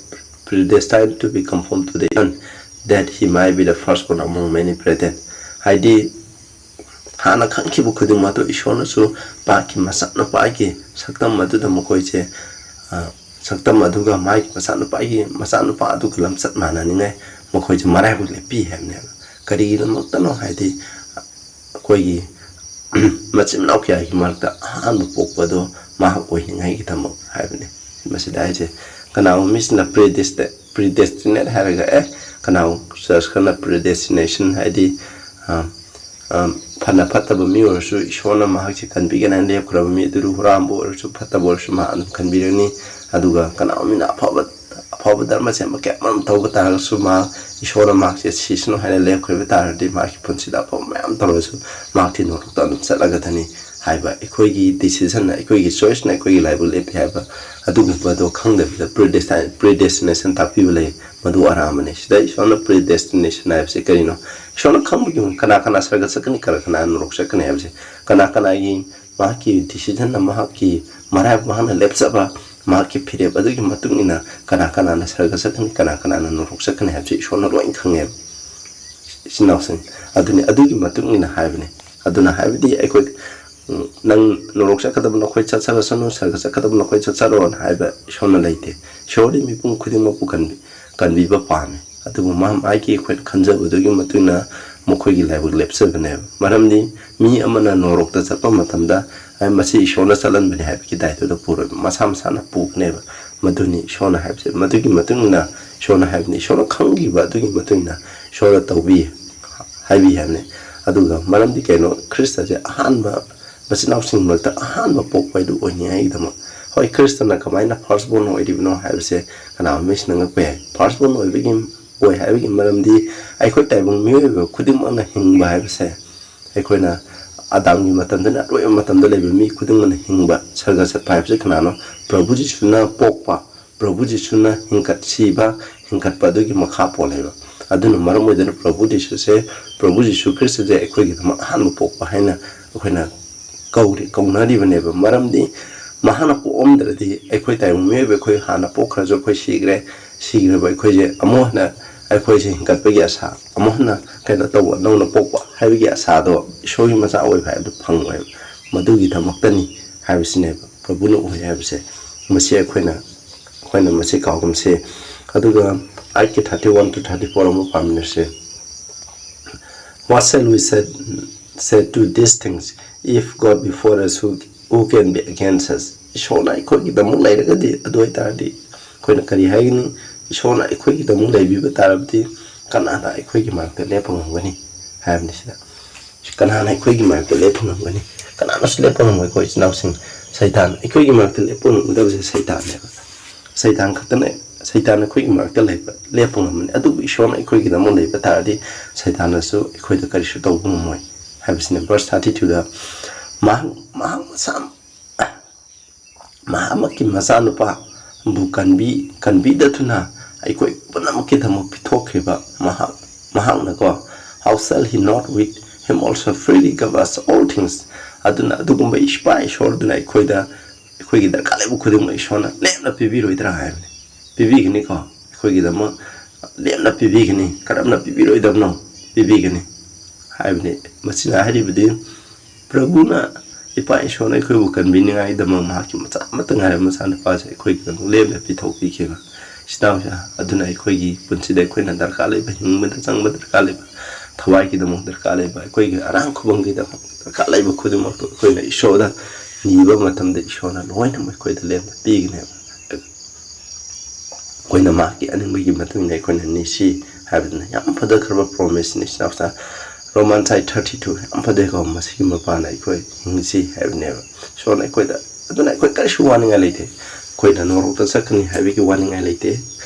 predestined to be conformed to the end, that he might be the firstborn among many brethren꯫ ꯍꯥꯏꯗꯤ ꯍꯥꯟꯅ ꯈꯪꯈꯤꯕ ꯈꯨꯗꯤꯡꯃꯛꯇꯣ ꯏꯁꯣꯔꯅꯁꯨ ꯃꯍꯥꯛꯀꯤ ꯃꯆꯥꯅꯨꯄꯥꯒꯤ ꯁꯛꯇꯝ ꯑꯗꯨꯗ ꯃꯈꯣꯏꯁꯦ, ꯑ, ꯁꯛꯇꯝ ꯑꯗꯨꯒ ꯃꯥꯒꯤ ꯃꯆꯥꯅꯨꯄꯥꯒꯤ ꯃꯆꯥꯅꯨꯄꯥ ꯑꯗꯨꯒ ꯂꯝꯆꯠ ꯃꯥꯟꯅꯅꯤꯡꯉꯥꯏ ꯃꯈꯣꯏꯁꯦ ꯃꯔꯥꯏꯕꯛ ꯂꯦꯞꯄꯤ ꯍꯥꯏꯕꯅꯦꯕ꯫ ꯀꯔꯤꯒꯤꯗꯃꯛꯇꯅꯣ ꯍꯥꯏꯗꯤ ꯑꯩꯈꯣꯏꯒꯤ ꯃꯆꯤꯟ ꯃꯅꯥꯎ ꯀꯌꯥꯒꯤ ꯃꯔꯛꯇ ꯑꯍꯥꯟꯕ ꯄꯣꯛꯄꯗꯣ ꯃꯍꯥꯛ ꯑꯣꯏꯅꯤꯡꯉꯥꯏꯒꯤꯗꯃꯛ ꯍꯥꯏꯕꯅꯦ꯫ ꯃꯁꯤꯗ ꯍꯥꯏꯁꯦ ꯀꯅꯥꯒꯨꯝꯕ ꯃꯤꯁꯤꯅ predestinate ꯍꯥꯏꯔꯒ, ꯑꯦ, ꯀꯅꯥꯒꯨꯝꯕ ꯆꯔꯆ ꯈꯔꯅ predestination ꯍꯥꯏꯗꯤ, ꯑ, ꯑ, ꯐꯅ ꯐꯠꯇꯕ ꯃꯤ ꯑꯣꯏꯔꯁꯨ ꯏꯁꯣꯔꯅ ꯃꯍꯥꯛꯁꯦ ꯀꯟꯕꯤꯒꯅꯤ ꯍꯥꯏꯅ ꯂꯦꯞꯈ꯭ꯔꯕ ꯃꯤ ꯑꯗꯨ ꯍꯨꯔꯥꯟꯕ ꯑꯣꯏꯔꯁꯨ ꯐꯠꯇꯕ ꯑꯣꯏꯔꯁꯨ ꯃꯍꯥꯛ ꯑꯗꯨꯝ ꯀꯟꯕꯤꯔꯅꯤ꯫ ꯑꯗꯨꯒ ꯀꯅꯥꯒꯨꯝꯕ ꯃꯤꯅ ꯑꯐꯕ, ꯑꯐꯕ ꯙꯔꯃ ꯁꯦꯝꯕ ꯀꯌꯥ ꯑꯃꯔꯣꯝ ꯇꯧꯕ ꯇꯥꯔꯒꯁꯨ ꯃꯍꯥꯛ ꯏꯁꯣꯔꯅ ꯃꯍꯥꯛꯁꯦ ꯁꯤꯁꯅꯨ ꯍꯥꯏꯅ ꯂꯦꯞꯈ꯭ꯔꯕ ꯇꯥꯔꯗꯤ ꯃꯍꯥꯛꯀꯤ ꯄꯨꯟꯁꯤꯗ ꯑꯐꯕ ꯃꯌꯥꯝ ꯇꯧꯔꯁꯨ ꯃꯍꯥꯛꯇꯤ ꯅꯣꯔꯣꯛꯇ ꯑꯗꯨꯝ ꯆꯠꯂꯒꯗꯅꯤ ꯍꯥꯏꯕ ꯑꯩꯈꯣꯏꯒꯤ decision ꯅ, ꯑꯩꯈꯣꯏꯒꯤ choice ꯅ ꯑꯩꯈꯣꯏꯒꯤ ꯂꯥꯏꯕꯛ ꯂꯦꯞꯄꯤ ꯍꯥꯏꯕ ꯑꯗꯨꯒꯨꯝꯕꯗꯣ ꯈꯪꯗꯕꯤꯗ predestin-, predestination ꯇꯥꯛꯄꯤꯕ ꯂꯩ꯫ ꯃꯗꯨ ꯑꯔꯥꯟꯕꯅꯤ꯫ ꯁꯤꯗ ꯏꯁꯣꯔꯅ predestination ꯍꯥꯏꯕꯁꯦ ꯀꯔꯤꯅꯣ? ꯏꯁꯣꯔꯅ ꯈꯪꯕꯒꯤ ꯃꯑꯣꯡ, ꯀꯅꯥ ꯀꯅꯥ ꯁꯔꯒ ꯆꯠꯀꯅꯤ, ꯀꯅꯥ ꯀꯅꯥ ꯅꯣꯔꯣꯛ ꯆꯠꯀꯅꯤ ꯍꯥꯏꯕꯁꯦ, ꯀꯅꯥ ꯀꯅꯥꯒꯤ ꯃꯍꯥꯛꯀꯤ decision ꯅ, ꯃꯍꯥꯛꯀꯤ ꯃꯔꯥꯏꯕꯛ, ꯃꯍꯥꯛꯅ ꯂꯦꯞꯆꯕ ꯃꯍꯥꯛꯀꯤ ꯐꯤꯔꯦꯞ ꯑꯗꯨꯒꯤ ꯃꯇꯨꯡ ꯏꯟꯅ ꯀꯅꯥ ꯀꯅꯥꯅ ꯁꯔꯒ ꯆꯠꯀꯅꯤ, ꯀꯅꯥ ꯀꯅꯥꯅ ꯅꯣꯔꯣꯛ ꯆꯠꯀꯅꯤ ꯍꯥꯏꯕꯁꯦ ꯏꯁꯣꯔꯅ ꯂꯣꯏꯅ ꯈꯪꯉꯦꯕ꯫ ꯏꯆꯤꯟ ꯏꯅꯥꯎꯁꯤꯡ ꯑꯗꯨꯅꯤ, ꯑꯗꯨꯒꯤ ꯃꯇꯨꯡ ꯏꯟꯅ ꯍꯥꯏꯕꯅꯤ꯫ ꯑꯗꯨꯅ ꯍꯥꯏꯕꯗꯤ ꯑꯩꯈꯣꯏ ꯅꯪ ꯅꯣꯔꯣꯛ ꯆꯠꯀꯗꯕ ꯅꯈꯣꯏ ꯆꯠꯆꯔꯁꯅꯨ, ꯁꯔꯒ ꯆꯠꯀꯗꯕ ꯅꯈꯣꯏ ꯆꯠꯆꯔꯣꯅ ꯍꯥꯏꯕ ꯏꯁꯣꯔꯅ ꯂꯩꯇꯦ꯫ ꯏꯁꯣꯔꯗꯤ ꯃꯤꯄꯨꯝ ꯈꯨꯗꯤꯡꯃꯛꯄꯨ ꯀꯟꯕꯤ, ꯀꯟꯕꯤꯕ ꯄꯥꯝꯃꯤ꯫ ꯑꯗꯨꯕꯨ ꯃꯥ ꯃꯥꯒꯤ ꯑꯩꯈꯣꯏꯅ ꯈꯟꯖꯕꯗꯨꯒꯤ ꯃꯇꯨꯡ ꯏꯟꯅ ꯃꯈꯣꯏꯒꯤ ꯂꯥꯏꯕꯛ ꯂꯦꯞꯆꯕꯅꯦꯕ꯫ ꯃꯔꯝꯗꯤ ꯃꯤ ꯑꯃꯅ ꯅꯣꯔꯣꯛꯇ ꯆꯠꯄ ꯃꯇꯝꯗ, "ꯑꯦ, ꯃꯁꯤ ꯏꯁꯣꯔꯅ ꯆꯠꯍꯟꯕꯅꯤ" ꯍꯥꯏꯕꯒꯤ ꯗꯥꯏꯇꯣꯗ ꯄꯨꯔꯣꯏꯕ, ꯃꯁꯥ ꯃꯁꯥꯅ ꯄꯨꯒꯅꯦꯕ꯫ ꯃꯗꯨꯅꯤ ꯏꯁꯣꯔꯅ ꯍꯥꯏꯕꯁꯦ꯫ ꯃꯗꯨꯒꯤ ꯃꯇꯨꯡ ꯏꯟꯅ ꯏꯁꯣꯔꯅ ꯍꯥꯏꯕꯅꯤ, ꯏꯁꯣꯔꯅ ꯈꯪꯈꯤꯕ ꯑꯗꯨꯒꯤ ꯃꯇꯨꯡ ꯏꯟꯅ ꯏꯁꯣꯔꯅ ꯇꯧꯕꯤ, ꯍꯥꯏꯕꯤ ꯍꯥꯏꯕꯅꯤ꯫ ꯑꯗꯨꯒ ꯃꯔꯝꯗꯤ ꯀꯩꯅꯣ? ꯈ꯭ꯔꯤꯁꯇꯁꯦ ꯑꯍꯥꯟꯕ, ꯃꯆꯤꯟ ꯃꯅꯥꯎꯁꯤꯡ ꯃꯔꯛꯇ ꯑꯍꯥꯟꯕ ꯄꯣꯛꯄ ꯍꯥꯏꯗꯨ ꯑꯣꯏꯅꯤꯡꯉꯥꯏꯒꯤꯗꯃꯛ꯫ ꯍꯣꯏ, ꯈ꯭ꯔꯤꯁꯇꯅ ꯀꯃꯥꯏꯅ ꯐꯥꯔꯁ ꯕꯣꯔꯟ ꯑꯣꯏꯔꯤꯕꯅꯣ ꯍꯥꯏꯕꯁꯦ ꯀꯅꯥꯒꯨꯝꯕ ꯃꯤꯁꯤꯅ ꯉꯛꯄ ꯌꯥꯏ꯫ ꯐꯥꯔꯁ ꯕꯣꯔꯟ ꯑꯣꯏꯕꯒꯤ, ꯑꯣꯏ ꯍꯥꯏꯕꯒꯤ ꯃꯔꯝꯗꯤ ꯑꯩꯈꯣꯏ ꯇꯥꯏꯕꯪ ꯃꯤꯑꯣꯏꯕ ꯈꯨꯗꯤꯡꯃꯛꯅ ꯍꯤꯡꯕ ꯍꯥꯏꯕꯁꯦ, ꯑꯩꯈꯣꯏꯅ ꯑꯗꯥꯝꯒꯤ ꯃꯇꯝꯗꯅ ꯑꯔꯣꯏꯕ ꯃꯇꯝꯗ ꯂꯩꯕ ꯃꯤ ꯈꯨꯗꯤꯡꯃꯛꯅ ꯍꯤꯡꯕ, ꯁꯔꯒ ꯆꯠꯄ ꯍꯥꯏꯕꯁꯦ ꯀꯅꯥꯅꯣ? ꯄ꯭ꯔꯚꯨ ꯖꯤꯁꯨꯅ ꯄꯣꯛꯄ, ꯄ꯭ꯔꯚꯨ ꯖꯤꯁꯨꯅ ꯍꯤꯡꯒꯠ, ꯁꯤꯕ, ꯍꯤꯡꯒꯠꯄ ꯑꯗꯨꯒꯤ ꯃꯈꯥ ꯄꯣꯜꯂꯦꯕ꯫ ꯑꯗꯨꯅ ꯃꯔꯝ ꯑꯣꯏꯗꯨꯅ ꯄ꯭ꯔꯚꯨ ꯖꯤꯁꯨꯁꯦ, ꯄ꯭ꯔꯚꯨ ꯖꯤꯁꯨ ꯈ꯭ꯔꯤꯁꯇꯁꯦ ꯑꯩꯈꯣꯏꯒꯤꯗꯃꯛ ꯑꯍꯥꯟꯕ ꯄꯣꯛꯄ ꯍꯥꯏꯅ ꯑꯩꯈꯣꯏꯅ ꯀꯧꯔꯤ, ꯀꯧꯅꯔꯤꯕꯅꯦꯕ꯫ ꯃꯔꯝꯗꯤ ꯃꯍꯥꯛꯅ ꯄꯣꯛꯑꯝꯗ꯭ꯔꯗꯤ ꯑꯩꯈꯣꯏ ꯇꯥꯏꯕꯪ ꯃꯤꯑꯣꯏꯕ ꯑꯩꯈꯣꯏ ꯍꯥꯟꯅ ꯄꯣꯛꯈ꯭ꯔꯁꯨ ꯑꯩꯈꯣꯏ ꯁꯤꯈ꯭ꯔꯦ꯫ ꯁꯤꯈ꯭ꯔꯕ ꯑꯩꯈꯣꯏꯁꯦ ꯑꯃꯨꯛ ꯍꯟꯅ, ꯑꯩꯈꯣꯏꯁꯦ ꯍꯤꯡꯒꯠꯄꯒꯤ ꯑꯁꯥ, ꯑꯃꯨꯛ ꯍꯟꯅ ꯀꯩꯅꯣ ꯇꯧꯕ, ꯅꯧꯅ ꯄꯣꯛꯄ ꯍꯥꯏꯕꯒꯤ ꯑꯁꯥꯗꯣ, ꯏꯁꯣꯔꯒꯤ ꯃꯆꯥ ꯑꯣꯏꯕ ꯍꯥꯏꯕꯗꯨ ꯐꯪꯉꯣꯏꯕ꯫ ꯃꯗꯨꯒꯤꯗꯃꯛꯇꯅꯤ ꯍꯥꯏꯕꯁꯤꯅꯦꯕ ꯄ꯭ꯔꯚꯨꯅ ꯑꯣꯏ ꯍꯥꯏꯕꯁꯦ꯫ ꯃꯁꯤ ꯑꯩꯈꯣꯏꯅ, ꯑꯩꯈꯣꯏꯅ ꯃꯁꯤ ꯀꯥꯎꯒꯨꯝꯁꯦ꯫ ꯑꯗꯨꯒ ꯑꯥꯏꯠꯀꯤ thirty one to thirty four ꯑꯃꯨꯛ ꯄꯥꯃꯤꯟꯅꯁꯦ꯫ What shall we say, say to these things? If God be for us, who, who can be against us? ꯏꯁꯣꯔꯅ ꯑꯩꯈꯣꯏꯒꯤꯗꯃꯛ ꯂꯩꯔꯒꯗꯤ, ꯑꯗꯨ ꯑꯣꯏꯇꯥꯔꯗꯤ ꯑꯩꯈꯣꯏꯅ ꯀꯔꯤ ꯍꯥꯏꯒꯅꯤ? ꯏꯁꯣꯔꯅ ꯑꯩꯈꯣꯏꯒꯤꯗꯃꯛ ꯂꯩꯕꯤꯕ ꯇꯥꯔꯕꯗꯤ ꯀꯅꯥꯅ ꯑꯩꯈꯣꯏꯒꯤ ꯃꯔꯛꯇ ꯂꯦꯞꯄ ꯉꯝꯒꯅꯤ ꯍꯥꯏꯕꯅꯤ ꯁꯤꯗ꯫ ꯀꯅꯥꯅ ꯑꯩꯈꯣꯏꯒꯤ ꯃꯔꯛꯇ ꯂꯦꯞꯄ ꯉꯝꯒꯅꯤ? ꯀꯅꯥꯅꯁꯨ ꯂꯦꯞꯄ ꯉꯝꯃꯣꯏꯀꯣ, ꯏꯆꯤꯟ ꯏꯅꯥꯎꯁꯤꯡ꯫ ꯁꯩꯇꯥꯟ, ꯑꯩꯈꯣꯏꯒꯤ ꯃꯔꯛꯇ ꯂꯦꯞꯄ ꯉꯝꯒꯗꯕꯁꯦ ꯁꯩꯇꯥꯟꯅꯦꯕ꯫ ꯁꯩꯇꯥꯟ ꯈꯛꯇꯅ, ꯁꯩꯇꯥꯟ ꯑꯩꯈꯣꯏꯒꯤ ꯃꯔꯛꯇ ꯂꯩꯕ, ꯂꯦꯞꯄ ꯉꯝꯃꯅꯤ꯫ ꯑꯗꯨꯕꯨ ꯏꯁꯣꯔꯅ ꯑꯩꯈꯣꯏꯒꯤꯗꯃꯛ ꯂꯩꯕ ꯇꯥꯔꯗꯤ ꯁꯩꯇꯥꯟꯅꯁꯨ ꯑꯩꯈꯣꯏꯗ ꯀꯔꯤꯁꯨ ꯇꯧꯕ ꯉꯝꯃꯣꯏ ꯍꯥꯏꯕꯁꯤꯅ verse thirty twoꯗ ꯃꯍꯥꯛ, ꯃꯍꯥꯛ ꯃꯁꯥ, ꯃꯍꯥꯛꯃꯛꯀꯤ ꯃꯆꯥꯅꯨꯄꯥꯕꯨ ꯀꯟꯕꯤ-, ꯀꯟꯕꯤꯗꯗꯨꯅ ꯑꯩꯈꯣꯏ ꯄꯨꯝꯅꯃꯛꯀꯤꯗꯃꯛ ꯄꯤꯊꯣꯛꯈꯤꯕ ꯃꯍꯥꯛ, ꯃꯍꯥꯛꯅꯀꯣ, "How shall he not with him also freely give us all things?" ꯑꯗꯨꯅ ꯑꯗꯨꯒꯨꯝꯕ ꯏꯄꯥ ꯏꯁꯣꯔꯗꯨꯅ ꯑꯩꯈꯣꯏꯗ, ꯑꯩꯈꯣꯏꯒꯤ ꯗꯔꯀꯥꯔ ꯂꯩꯕ ꯈꯨꯗꯤꯡꯃꯛ ꯏꯁꯣꯔꯅ ꯂꯦꯝꯅ ꯄꯤꯕꯤꯔꯣꯏꯗ꯭ꯔꯥ ꯍꯥꯏꯕꯅꯤ꯫ ꯄꯤꯕꯤꯒꯅꯤꯀꯣ, ꯑꯩꯈꯣꯏꯒꯤꯗꯃꯛ ꯂꯦꯝꯅ ꯄꯤꯕꯤꯒꯅꯤ꯫ ꯀꯔꯝꯅ ꯄꯤꯕꯤꯔꯣꯏꯗꯕꯅꯣ? ꯄꯤꯕꯤꯒꯅꯤ ꯍꯥꯏꯕꯅꯤ꯫ ꯃꯁꯤꯅ ꯍꯥꯏꯔꯤꯕꯗꯤ ꯄ꯭ꯔꯚꯨꯅ ꯏꯄꯥ ꯏꯁꯣꯔꯅ ꯑꯩꯈꯣꯏꯕꯨ ꯀꯟꯕꯤꯅꯤꯡꯉꯥꯏꯒꯤꯗꯃꯛ ꯃꯍꯥꯛꯀꯤ ꯃꯆꯥ ꯑꯃꯠꯇ ꯉꯥꯏꯔꯕ ꯃꯆꯥꯅꯨꯄꯥꯁꯦ ꯑꯩꯈꯣꯏꯒꯤꯗꯃꯛ ꯂꯦꯝꯅ ꯄꯤꯊꯣꯛꯄꯤꯈꯤꯕ꯫ ꯏꯆꯤꯟ ꯏꯅꯥꯎꯁꯦ, ꯑꯗꯨꯅ ꯑꯩꯈꯣꯏꯒꯤ ꯄꯨꯟꯁꯤꯗ ꯑꯩꯈꯣꯏꯅ ꯗꯔꯀꯥꯔ ꯂꯩꯕ, ꯍꯤꯡꯕꯗ ꯆꯪꯕ ꯗꯔꯀꯥꯔ ꯂꯩꯕ, ꯊꯋꯥꯏꯒꯤꯗꯃꯛ ꯗꯔꯀꯥꯔ ꯂꯩꯕ, ꯑꯩꯈꯣꯏꯒꯤ ꯑꯔꯥꯡ ꯈꯨꯕꯝꯒꯤꯗꯃꯛ ꯗꯔꯀꯥꯔ ꯂꯩꯕ ꯈꯨꯗꯤꯡꯃꯛꯇꯨ ꯑꯩꯈꯣꯏꯅ ꯏꯁꯣꯔꯗ ꯅꯤꯕ ꯃꯇꯝꯗ ꯏꯁꯣꯔꯅ ꯂꯣꯏꯅꯃꯛ ꯑꯩꯈꯣꯏꯗ ꯂꯦꯝꯅ ꯄꯤꯒꯅꯦꯕ꯫ ꯑꯩꯈꯣꯏꯅ ꯃꯍꯥꯛꯀꯤ ꯑꯅꯤꯡꯕꯒꯤ ꯃꯇꯨꯡ ꯏꯟꯅ ꯑꯩꯈꯣꯏꯅ ꯅꯤꯁꯤ ꯍꯥꯏꯕꯗꯨꯅ ꯌꯥꯝ ꯐꯖꯈ꯭ꯔꯕ ꯄ꯭ꯔꯣꯃꯤꯁꯅꯤ꯫ ꯏꯆꯤꯟ ꯏꯅꯥꯎꯁꯥ, ꯔꯣꯃꯥꯟ ꯁꯥꯏꯠ ꯊꯥꯔꯇꯤ ꯇꯨ ꯌꯥꯝ ꯐꯖꯩꯀꯣ꯫ ꯃꯁꯤꯒꯤ ꯃꯄꯥꯟꯅ ꯑꯩꯈꯣꯏ ꯍꯤꯡꯁꯤ ꯍꯥꯏꯕꯅꯦꯕ꯫ ꯏꯁꯣꯔꯅ ꯑꯩꯈꯣꯏꯗ, ꯑꯗꯨꯅ ꯑꯩꯈꯣꯏ ꯀꯔꯤꯁꯨ ꯋꯥꯅꯤꯡꯉꯥꯏ ꯂꯩꯇꯦ꯫ ꯑꯩꯈꯣꯏꯅ ꯅꯣꯔꯣꯛꯇ ꯆꯠꯀꯅꯤ ꯍꯥꯏꯕꯒꯤ ꯋꯥꯅꯤꯡꯉꯥꯏ ꯂꯩꯇꯦ꯫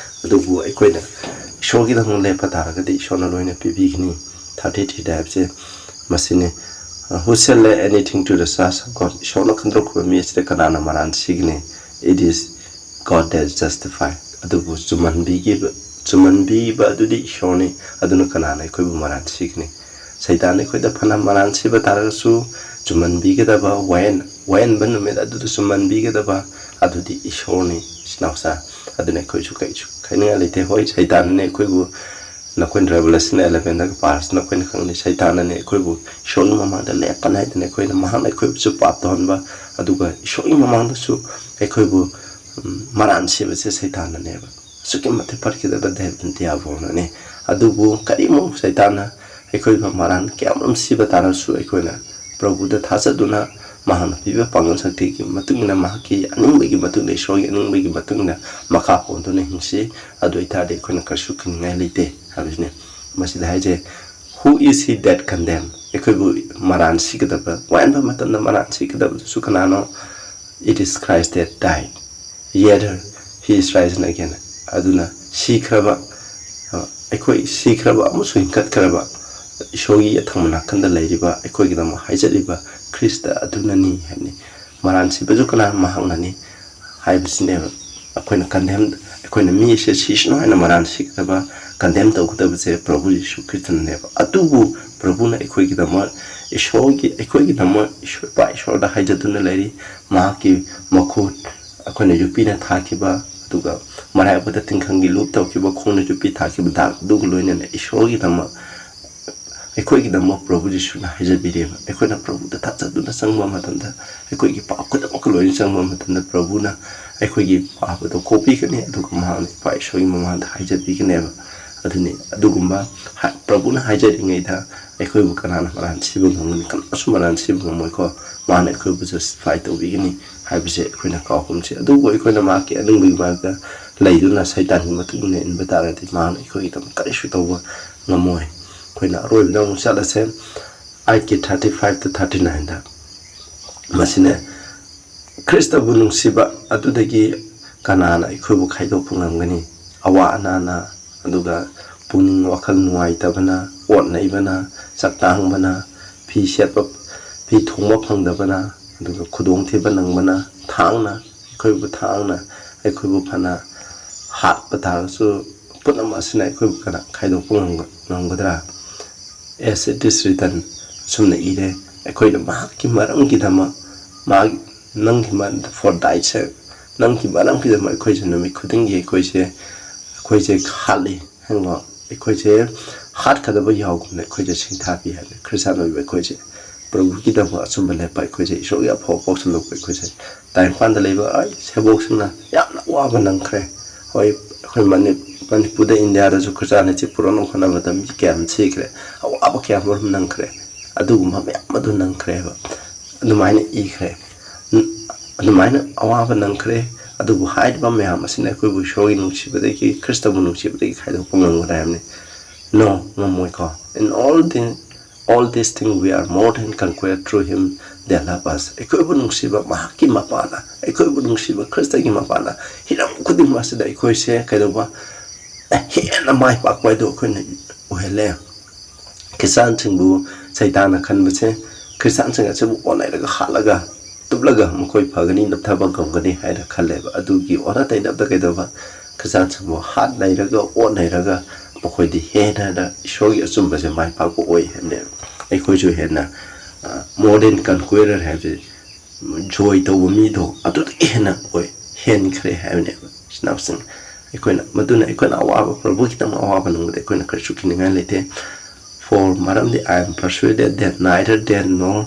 ꯑꯗꯨꯕꯨ ꯑꯩꯈꯣꯏꯅ ꯏꯁꯣꯔꯒꯤꯗꯃꯛ ꯂꯦꯞꯄ ꯇꯥꯔꯒꯗꯤ ꯏꯁꯣꯔꯅ ꯂꯣꯏꯅ ꯄꯤꯕꯤꯒꯅꯤ꯫ ꯊꯥꯔꯇꯤ ꯊ꯭ꯔꯤꯗ ꯍꯥꯏꯕꯁꯦ ꯃꯁꯤꯅꯤ, "Who shall lay anything to the charge of God?" ꯏꯁꯣꯔꯅ ꯈꯟꯗꯣꯔꯛꯄ ꯃꯤ ꯑꯁꯤꯗ ꯀꯅꯥꯅ ꯃꯔꯥꯟ ꯁꯤꯒꯅꯤ? "It is God that justify." ꯑꯗꯨꯕꯨ ꯆꯨꯝꯍꯟꯕꯤꯈꯤꯕ, ꯆꯨꯝꯍꯟꯕꯤꯕ ꯑꯗꯨꯗꯤ ꯏꯁꯣꯔꯅꯤ꯫ ꯑꯗꯨꯅ ꯀꯅꯥꯅ ꯑꯩꯈꯣꯏꯕꯨ ꯃꯔꯥꯟ ꯁꯤꯒꯅꯤ? ꯁꯩꯇꯥꯟꯅ ꯑꯩꯈꯣꯏꯗ ꯐꯅ ꯃꯔꯥꯟ ꯁꯤꯕ ꯇꯥꯔꯒꯁꯨ, ꯆꯨꯝꯍꯟꯕꯤꯒꯗꯕ, ꯋꯥꯌꯦꯟ-, ꯋꯥꯌꯦꯟꯕ ꯅꯨꯃꯤꯠ ꯑꯗꯨꯗ ꯆꯨꯝꯍꯟꯕꯤꯒꯗꯕ ꯑꯗꯨꯗꯤ ꯏꯁꯣꯔꯅꯤ, ꯏꯆꯤꯟ ꯏꯅꯥꯎꯁꯥ꯫ ꯑꯗꯨꯅ ꯑꯩꯈꯣꯏꯁꯨ ꯀꯩꯁꯨ ꯈꯥꯏꯅꯤꯡꯉꯥꯏ ꯂꯩꯇꯦ꯫ ꯍꯣꯏ, ꯁꯩꯇꯥꯟꯅꯅꯦ ꯑꯩꯈꯣꯏꯕꯨ, ꯅꯈꯣꯏꯅ Revelation eleven ꯗꯒ ꯄꯥꯔꯁꯨ ꯅꯈꯣꯏꯅ ꯈꯪꯒꯅꯤ, ꯁꯩꯇꯥꯟꯅꯅꯦ ꯑꯩꯈꯣꯏꯕꯨ ꯏꯁꯣꯔꯒꯤ ꯃꯃꯥꯡꯗ ꯂꯦꯞꯄ ꯅꯥꯏꯗꯅ ꯑꯩꯈꯣꯏꯅ, ꯃꯍꯥꯛꯅ ꯑꯩꯈꯣꯏꯕꯨꯁꯨ ꯄꯥꯞ ꯇꯧꯍꯟꯕ, ꯑꯗꯨꯒ ꯏꯁꯣꯔꯒꯤ ꯃꯃꯥꯡꯗꯁꯨ ꯑꯩꯈꯣꯏꯕꯨ, ꯎꯝ, ꯃꯔꯥꯟ ꯁꯤꯕꯁꯦ ꯁꯩꯇꯥꯟꯅꯅꯦꯕ꯫ ꯑꯁꯨꯛꯀꯤ ꯃꯇꯤꯛ ꯐꯠꯈꯤꯗꯕ ꯗꯦꯕꯤꯜ ꯗꯤꯌꯥꯕꯣꯜꯅꯅꯦ꯫ ꯑꯗꯨꯕꯨ ꯀꯔꯤꯒꯨꯝꯕ ꯁꯩꯇꯥꯟꯅ ꯑꯩꯈꯣꯏꯕꯨ ꯃꯔꯥꯟ ꯀꯌꯥꯃꯔꯨꯝ ꯁꯤꯕ ꯇꯥꯔꯁꯨ, ꯑꯩꯈꯣꯏꯅ ꯄ꯭ꯔꯚꯨꯗ ꯊꯥꯖꯗꯨꯅ ꯃꯍꯥꯛꯅ ꯄꯤꯕ ꯄꯥꯡꯒꯜ ꯁꯛꯇꯤꯒꯤ ꯃꯇꯨꯡ ꯏꯟꯅ, ꯃꯍꯥꯛꯀꯤ ꯑꯅꯤꯡꯕꯒꯤ ꯃꯇꯨꯡ ꯏꯟꯅ, ꯏꯁꯣꯔꯒꯤ ꯑꯅꯤꯡꯕꯒꯤ ꯃꯇꯨꯡ ꯏꯟꯅ ꯃꯈꯥ ꯄꯣꯟꯗꯨꯅ ꯍꯤꯡꯁꯤ꯫ ꯑꯗꯨ ꯑꯣꯏꯇꯥꯔꯗꯤ ꯑꯩꯈꯣꯏꯅ ꯀꯔꯤꯁꯨ ꯀꯤꯅꯤꯡꯉꯥꯏ ꯂꯩꯇꯦ ꯍꯥꯏꯕꯁꯤꯅꯤ꯫ ꯃꯁꯤꯗ ꯍꯥꯏꯁꯦ, "Who is he that condemn?" ꯑꯩꯈꯣꯏꯕꯨ ꯃꯔꯥꯟ ꯁꯤꯒꯗꯕ, ꯋꯥꯌꯦꯟꯕ ꯃꯇꯝꯗ ꯃꯔꯥꯟ ꯁꯤꯒꯗꯕꯗꯨꯁꯨ ꯀꯅꯥꯅꯣ? "It is Christ that died, yet he is risen again." ꯑꯗꯨꯅ ꯁꯤꯈ꯭ꯔꯕ, ꯑ, ꯑꯩꯈꯣꯏ ꯁꯤꯈ꯭ꯔꯕ ꯑꯃꯁꯨꯡ ꯍꯤꯡꯒꯠꯈ꯭ꯔꯕ ꯏꯁꯣꯔꯒꯤ ꯌꯦꯠꯊꯪꯕ ꯅꯥꯀꯟꯗ ꯂꯩꯔꯤꯕ ꯑꯩꯈꯣꯏꯒꯤꯗꯃꯛ ꯍꯥꯏꯖꯔꯤꯕ ꯈ꯭ꯔꯤꯁꯇ ꯑꯗꯨꯅꯅꯤ ꯍꯥꯏꯕꯅꯤ꯫ ꯃꯔꯥꯟ ꯁꯤꯕꯁꯨ ꯀꯅꯥ? ꯃꯍꯥꯛꯅꯅꯤ ꯍꯥꯏꯕꯁꯤꯅꯦꯕ꯫ ꯑꯩꯈꯣꯏꯅ ꯀꯟꯗꯦꯝ, ꯑꯩꯈꯣꯏꯅ ꯃꯤ ꯑꯁꯦ ꯁꯤꯁꯅꯨ ꯍꯥꯏꯅ ꯃꯔꯥꯟ ꯁꯤꯒꯗꯕ, ꯀꯟꯗꯦꯝ ꯇꯧꯒꯗꯕꯁꯦ ꯄ꯭ꯔꯚꯨ ꯌꯤꯁꯨ ꯈ꯭ꯔꯤꯁꯇꯅꯅꯦꯕ꯫ ꯑꯗꯨꯕꯨ ꯄ꯭ꯔꯚꯨꯅ ꯑꯩꯈꯣꯏꯒꯤꯗꯃꯛ, ꯏꯁꯣꯔꯒꯤ, ꯑꯩꯈꯣꯏꯒꯤꯗꯃꯛ ꯏꯁꯣꯔ, ꯏꯄꯥ ꯏꯁꯣꯔꯗ ꯍꯥꯏꯖꯗꯨꯅ ꯂꯩꯔꯤ꯫ ꯃꯍꯥꯛꯀꯤ ꯃꯈꯨꯠ, ꯑꯩꯈꯣꯏꯅ ꯌꯣꯠꯄꯤꯅ ꯊꯥꯈꯤꯕ, ꯑꯗꯨꯒ ꯃꯔꯥꯏꯕꯛꯇ ꯇꯤꯡꯈꯪꯒꯤ ꯂꯨꯞ ꯇꯧꯈꯤꯕ, ꯈꯣꯡꯅ ꯌꯣꯠꯄꯤ ꯊꯥꯈꯤꯕ ꯗꯥꯛ ꯑꯗꯨꯒ ꯂꯣꯏꯅꯅ ꯏꯁꯣꯔꯒꯤꯗꯃꯛ ꯑꯩꯈꯣꯏꯒꯤꯗꯃꯛ ꯄ꯭ꯔꯚꯨ ꯖꯤꯁꯨꯅ ꯍꯥꯏꯖꯕꯤꯔꯦꯕ꯫ ꯑꯩꯈꯣꯏꯅ ꯄ꯭ꯔꯚꯨꯗ ꯊꯥꯖꯗꯨꯅ ꯆꯪꯕ ꯃꯇꯝꯗ, ꯑꯩꯈꯣꯏꯒꯤ ꯄꯥꯞ ꯈꯨꯗꯤꯡꯃꯛꯀ ꯂꯣꯏꯅ ꯆꯪꯕ ꯃꯇꯝꯗ, ꯄ꯭ꯔꯚꯨꯅ ꯑꯩꯈꯣꯏꯒꯤ ꯄꯥꯞ ꯑꯗꯣ ꯀꯣꯛꯄꯤꯒꯅꯤ, ꯑꯗꯨꯒ ꯃꯍꯥꯛꯅ ꯏꯄꯥ ꯏꯁꯣꯔꯒꯤ ꯃꯃꯥꯡꯗ ꯍꯥꯏꯖꯕꯤꯒꯅꯦꯕ꯫ ꯑꯗꯨꯅꯤ, ꯑꯗꯨꯒꯨꯝꯕ ꯍꯥ-, ꯄ꯭ꯔꯚꯨꯅ ꯍꯥꯏꯖꯔꯤꯉꯩꯗ ꯑꯩꯈꯣꯏꯕꯨ ꯀꯅꯥꯅ ꯃꯔꯥꯟ ꯁꯤꯕ ꯉꯝꯒꯅꯤ? ꯀꯅꯥꯁꯨ ꯃꯔꯥꯟ ꯁꯤꯕ ꯉꯝꯃꯣꯏꯀꯣ꯫ ꯃꯥꯅ ꯑꯩꯈꯣꯏꯕꯨ ꯖꯁꯇꯤꯐꯥꯏ ꯇꯧꯕꯤꯒꯅꯤ ꯍꯥꯏꯕꯁꯦ ꯑꯩꯈꯣꯏꯅ ꯀꯥꯎꯒꯨꯝꯁꯤ꯫ ꯑꯗꯨꯕꯨ ꯑꯩꯈꯣꯏꯅ ꯃꯍꯥꯛꯀꯤ ꯑꯅꯤꯡꯕꯒꯤ ꯃꯥꯏꯀꯩꯗ ꯂꯩꯗꯨꯅ ꯁꯩꯇꯥꯟꯒꯤ ꯃꯇꯨꯡ ꯏꯟꯅ ꯏꯟꯕ ꯇꯥꯔꯗꯤ, ꯃꯍꯥꯛꯅ ꯑꯩꯈꯣꯏꯒꯤꯗꯃꯛ ꯀꯔꯤꯁꯨ ꯇꯧꯕ ꯉꯝꯃꯣꯏ꯫ ꯑꯩꯈꯣꯏꯅ ꯑꯔꯣꯏꯕꯗ ꯑꯃꯨꯛ ꯆꯠꯂꯁꯦ, ꯑꯥꯏꯠꯀꯤ ꯊꯥꯔꯇꯤ ꯐꯥꯏꯚ ꯇꯨ ꯊꯥꯔꯇꯤ ꯅꯥꯏꯟꯗ꯫ ꯃꯁꯤꯅ ꯈ꯭ꯔꯤꯁꯇꯕꯨ ꯅꯨꯡꯁꯤꯕ ꯑꯗꯨꯗꯒꯤ ꯀꯅꯥꯅ ꯑꯩꯈꯣꯏꯕꯨ ꯈꯥꯏꯗꯣꯛꯄ ꯉꯝꯒꯅꯤ? ꯑꯋꯥ ꯑꯅꯥꯅ, ꯑꯗꯨꯒ ꯄꯨꯛꯅꯤꯡ ꯋꯥꯈꯜ ꯅꯨꯡꯉꯥꯏꯇꯕꯅ, ꯑꯣꯠ ꯅꯩꯕꯅ, ꯆꯥꯛ ꯇꯥꯡꯕꯅ, ꯐꯤ ꯁꯦꯠꯄ, ꯐꯤ ꯊꯣꯡꯕ ꯐꯪꯗꯕꯅ, ꯑꯗꯨꯒ ꯈꯨꯗꯣꯡꯊꯤꯕ ꯅꯪꯕꯅ, ꯊꯥꯡꯅ, ꯑꯩꯈꯣꯏꯕꯨ ꯊꯥꯡꯅ, ꯑꯩꯈꯣꯏꯕꯨ ꯐꯅ ꯍꯥꯠꯄ ꯇꯥꯔꯒꯁꯨ, ꯄꯨꯝꯅꯃꯛ ꯑꯁꯤꯅ ꯑꯩꯈꯣꯏꯕꯨ ꯀꯅꯥ ꯈꯥꯏꯗꯣꯛꯄ ꯉꯝꯒ-, ꯉꯝꯒꯗ꯭ꯔꯥ? As it is written, ꯑꯁꯨꯝꯅ ꯏꯔꯦ, ꯑꯩꯈꯣꯏꯅ ꯃꯍꯥꯛꯀꯤ ꯃꯔꯝꯒꯤꯗꯃꯛ, ꯃꯍꯥꯛ, ꯅꯪꯒꯤ ꯃ-, for thy sake, ꯅꯪꯒꯤ ꯃꯔꯝꯒꯤꯗꯃꯛ ꯑꯩꯈꯣꯏꯁꯦ ꯅꯨꯃꯤꯠ ꯈꯨꯗꯤꯡꯒꯤ ꯑꯩꯈꯣꯏꯁꯦ, ꯑꯩꯈꯣꯏꯁꯦ ꯍꯥꯠꯂꯤ, ꯍꯦꯡꯉꯣ, ꯑꯩꯈꯣꯏꯁꯦ ꯍꯥꯠꯀꯗꯕ ꯌꯥꯎꯒꯨꯝꯅ ꯑꯩꯈꯣꯏꯁꯦ ꯁꯤꯡꯊꯥꯕꯤ ꯍꯥꯏꯕꯅꯤ꯫ ꯈ꯭ꯔꯤꯁꯇꯥꯟ ꯑꯣꯏꯕ ꯑꯩꯈꯣꯏꯁꯦ ꯄ꯭ꯔꯚꯨꯒꯤꯗꯃꯛ ꯑꯆꯨꯝꯕ ꯂꯦꯞꯄ, ꯑꯩꯈꯣꯏꯁꯦ ꯏꯁꯣꯔꯒꯤ ꯑꯐꯕ ꯄꯥꯎ ꯁꯟꯗꯣꯛꯄ ꯑꯩꯈꯣꯏꯁꯦ꯫ ꯇꯥꯏꯕꯪꯄꯥꯟꯗ ꯂꯩꯕ ꯑꯩ ꯁꯦꯕꯣꯛꯁꯤꯡꯅ ꯌꯥꯝꯅ ꯑꯋꯥꯕ ꯅꯪꯈ꯭ꯔꯦ꯫ ꯍꯣꯏ, ꯑꯩꯈꯣꯏ ꯃꯅꯤ-, ꯃꯅꯤꯄꯨꯔꯗ, ꯏꯟꯗꯤꯌꯥꯗꯁꯨ ꯈ꯭ꯔꯤꯁꯇꯥꯟ ꯑꯁꯤ ꯄꯨꯔꯛꯅꯕ ꯍꯣꯠꯅꯕꯗ ꯃꯤ ꯀꯌꯥ ꯑꯃ ꯁꯤꯈ꯭ꯔꯦ, ꯑꯋꯥꯕ ꯀꯌꯥ ꯃꯔꯨꯝ ꯅꯪꯈ꯭ꯔꯦ꯫ ꯑꯗꯨꯒꯨꯝꯕ ꯃꯌꯥꯝ ꯑꯗꯨ ꯅꯪꯈ꯭ꯔꯦꯕ꯫ ꯑꯗꯨꯃꯥꯏꯅ ꯏꯈ꯭ꯔꯦ꯫ ꯎꯝ, ꯑꯗꯨꯃꯥꯏꯅ ꯑꯋꯥꯕ ꯅꯪꯈ꯭ꯔꯦ꯫ ꯑꯗꯨꯕꯨ ꯍꯥꯏꯔꯤꯕ ꯃꯌꯥꯝ ꯑꯁꯤꯅ ꯑꯩꯈꯣꯏꯕꯨ ꯏꯁꯣꯔꯒꯤ ꯅꯨꯡꯁꯤꯕꯗꯒꯤ, ꯈ꯭ꯔꯤꯁꯇꯕꯨ ꯅꯨꯡꯁꯤꯕꯗꯒꯤ ꯈꯥꯏꯗꯣꯛꯄ ꯉꯝꯒꯗ꯭ꯔꯥ ꯍꯥꯏꯕꯅꯤ? No, ꯉꯝꯃꯣꯏꯀꯣ꯫ In all the, all these things we are more than conqueror through him that love us. ꯑꯩꯈꯣꯏꯕꯨ ꯅꯨꯡꯁꯤꯕ ꯃꯍꯥꯛꯀꯤ ꯃꯄꯥꯅ, ꯑꯩꯈꯣꯏꯕꯨ ꯅꯨꯡꯁꯤꯕ ꯈ꯭ꯔꯤꯁꯇꯒꯤ ꯃꯄꯥꯅ ꯍꯤꯔꯝ ꯈꯨꯗꯤꯡꯃꯛ ꯑꯁꯤꯗ ꯑꯩꯈꯣꯏꯁꯦ ꯀꯩꯗꯧꯕ, ꯍꯦꯟꯅ ꯃꯥꯏ ꯄꯥꯛꯄ ꯍꯥꯏꯗꯣ ꯑꯩꯈꯣꯏꯅ ꯑꯣꯏꯍꯜꯂꯦ꯫ ꯈ꯭ꯔꯤꯁꯇꯥꯟꯁꯤꯡꯕꯨ ꯁꯩꯇꯥꯟꯅ ꯈꯟꯕꯁꯦ, ꯈ꯭ꯔꯤꯁꯇꯥꯟꯁꯤꯡ ꯑꯁꯤꯕꯨ ꯑꯣꯠꯅꯔꯒ, ꯍꯥꯠꯂꯒ, ꯇꯨꯞꯂꯒ ꯃꯈꯣꯏ ꯐꯒꯅꯤ, ꯅꯞꯊꯕ ꯉꯝꯒꯅꯤ ꯍꯥꯏꯅ ꯈꯜꯂꯦꯕ꯫ ꯑꯗꯨꯒꯤ ꯑꯣꯟꯅ ꯇꯩꯅꯕꯗ ꯀꯩꯗꯧꯕ, ꯈ꯭ꯔꯤꯁꯇꯥꯟꯁꯤꯡꯕꯨ ꯍꯥꯠ ꯅꯩꯔꯒ, ꯑꯣꯠ ꯅꯩꯔꯒ, ꯃꯈꯣꯏꯗꯤ ꯍꯦꯟꯅ ꯍꯦꯟꯅ ꯏꯁꯣꯔꯒꯤ ꯑꯆꯨꯝꯕꯁꯦ ꯃꯥꯏ ꯄꯥꯛꯄ ꯑꯣꯏ ꯍꯥꯏꯕꯅꯦꯕ꯫ ꯑꯩꯈꯣꯏꯁꯨ ꯍꯦꯟꯅ, ꯑ, more than conqueror ꯍꯥꯏꯕꯁꯦ, ꯖꯣꯏ ꯇꯧꯕ ꯃꯤꯗꯣ ꯑꯗꯨꯗꯒꯤ ꯍꯦꯟꯅ ꯑꯣꯏ, ꯍꯦꯟꯈ꯭ꯔꯦ ꯍꯥꯏꯕꯅꯦꯕ, ꯏꯆꯤꯟ ꯏꯅꯥꯎꯁꯤꯡ꯫ ꯑꯩꯈꯣꯏꯅ, ꯃꯗꯨꯅ ꯑꯩꯈꯣꯏꯅ ꯑꯋꯥꯕ, ꯄ꯭ꯔꯚꯨꯒꯤꯗꯃꯛ ꯑꯋꯥꯕ ꯅꯪꯕꯗ ꯑꯩꯈꯣꯏꯅ ꯀꯔꯤꯁꯨ ꯀꯤꯅꯤꯡꯉꯥꯏ ꯂꯩꯇꯦ꯫ For ꯃꯔꯝꯗꯤ I am persuaded that neither death nor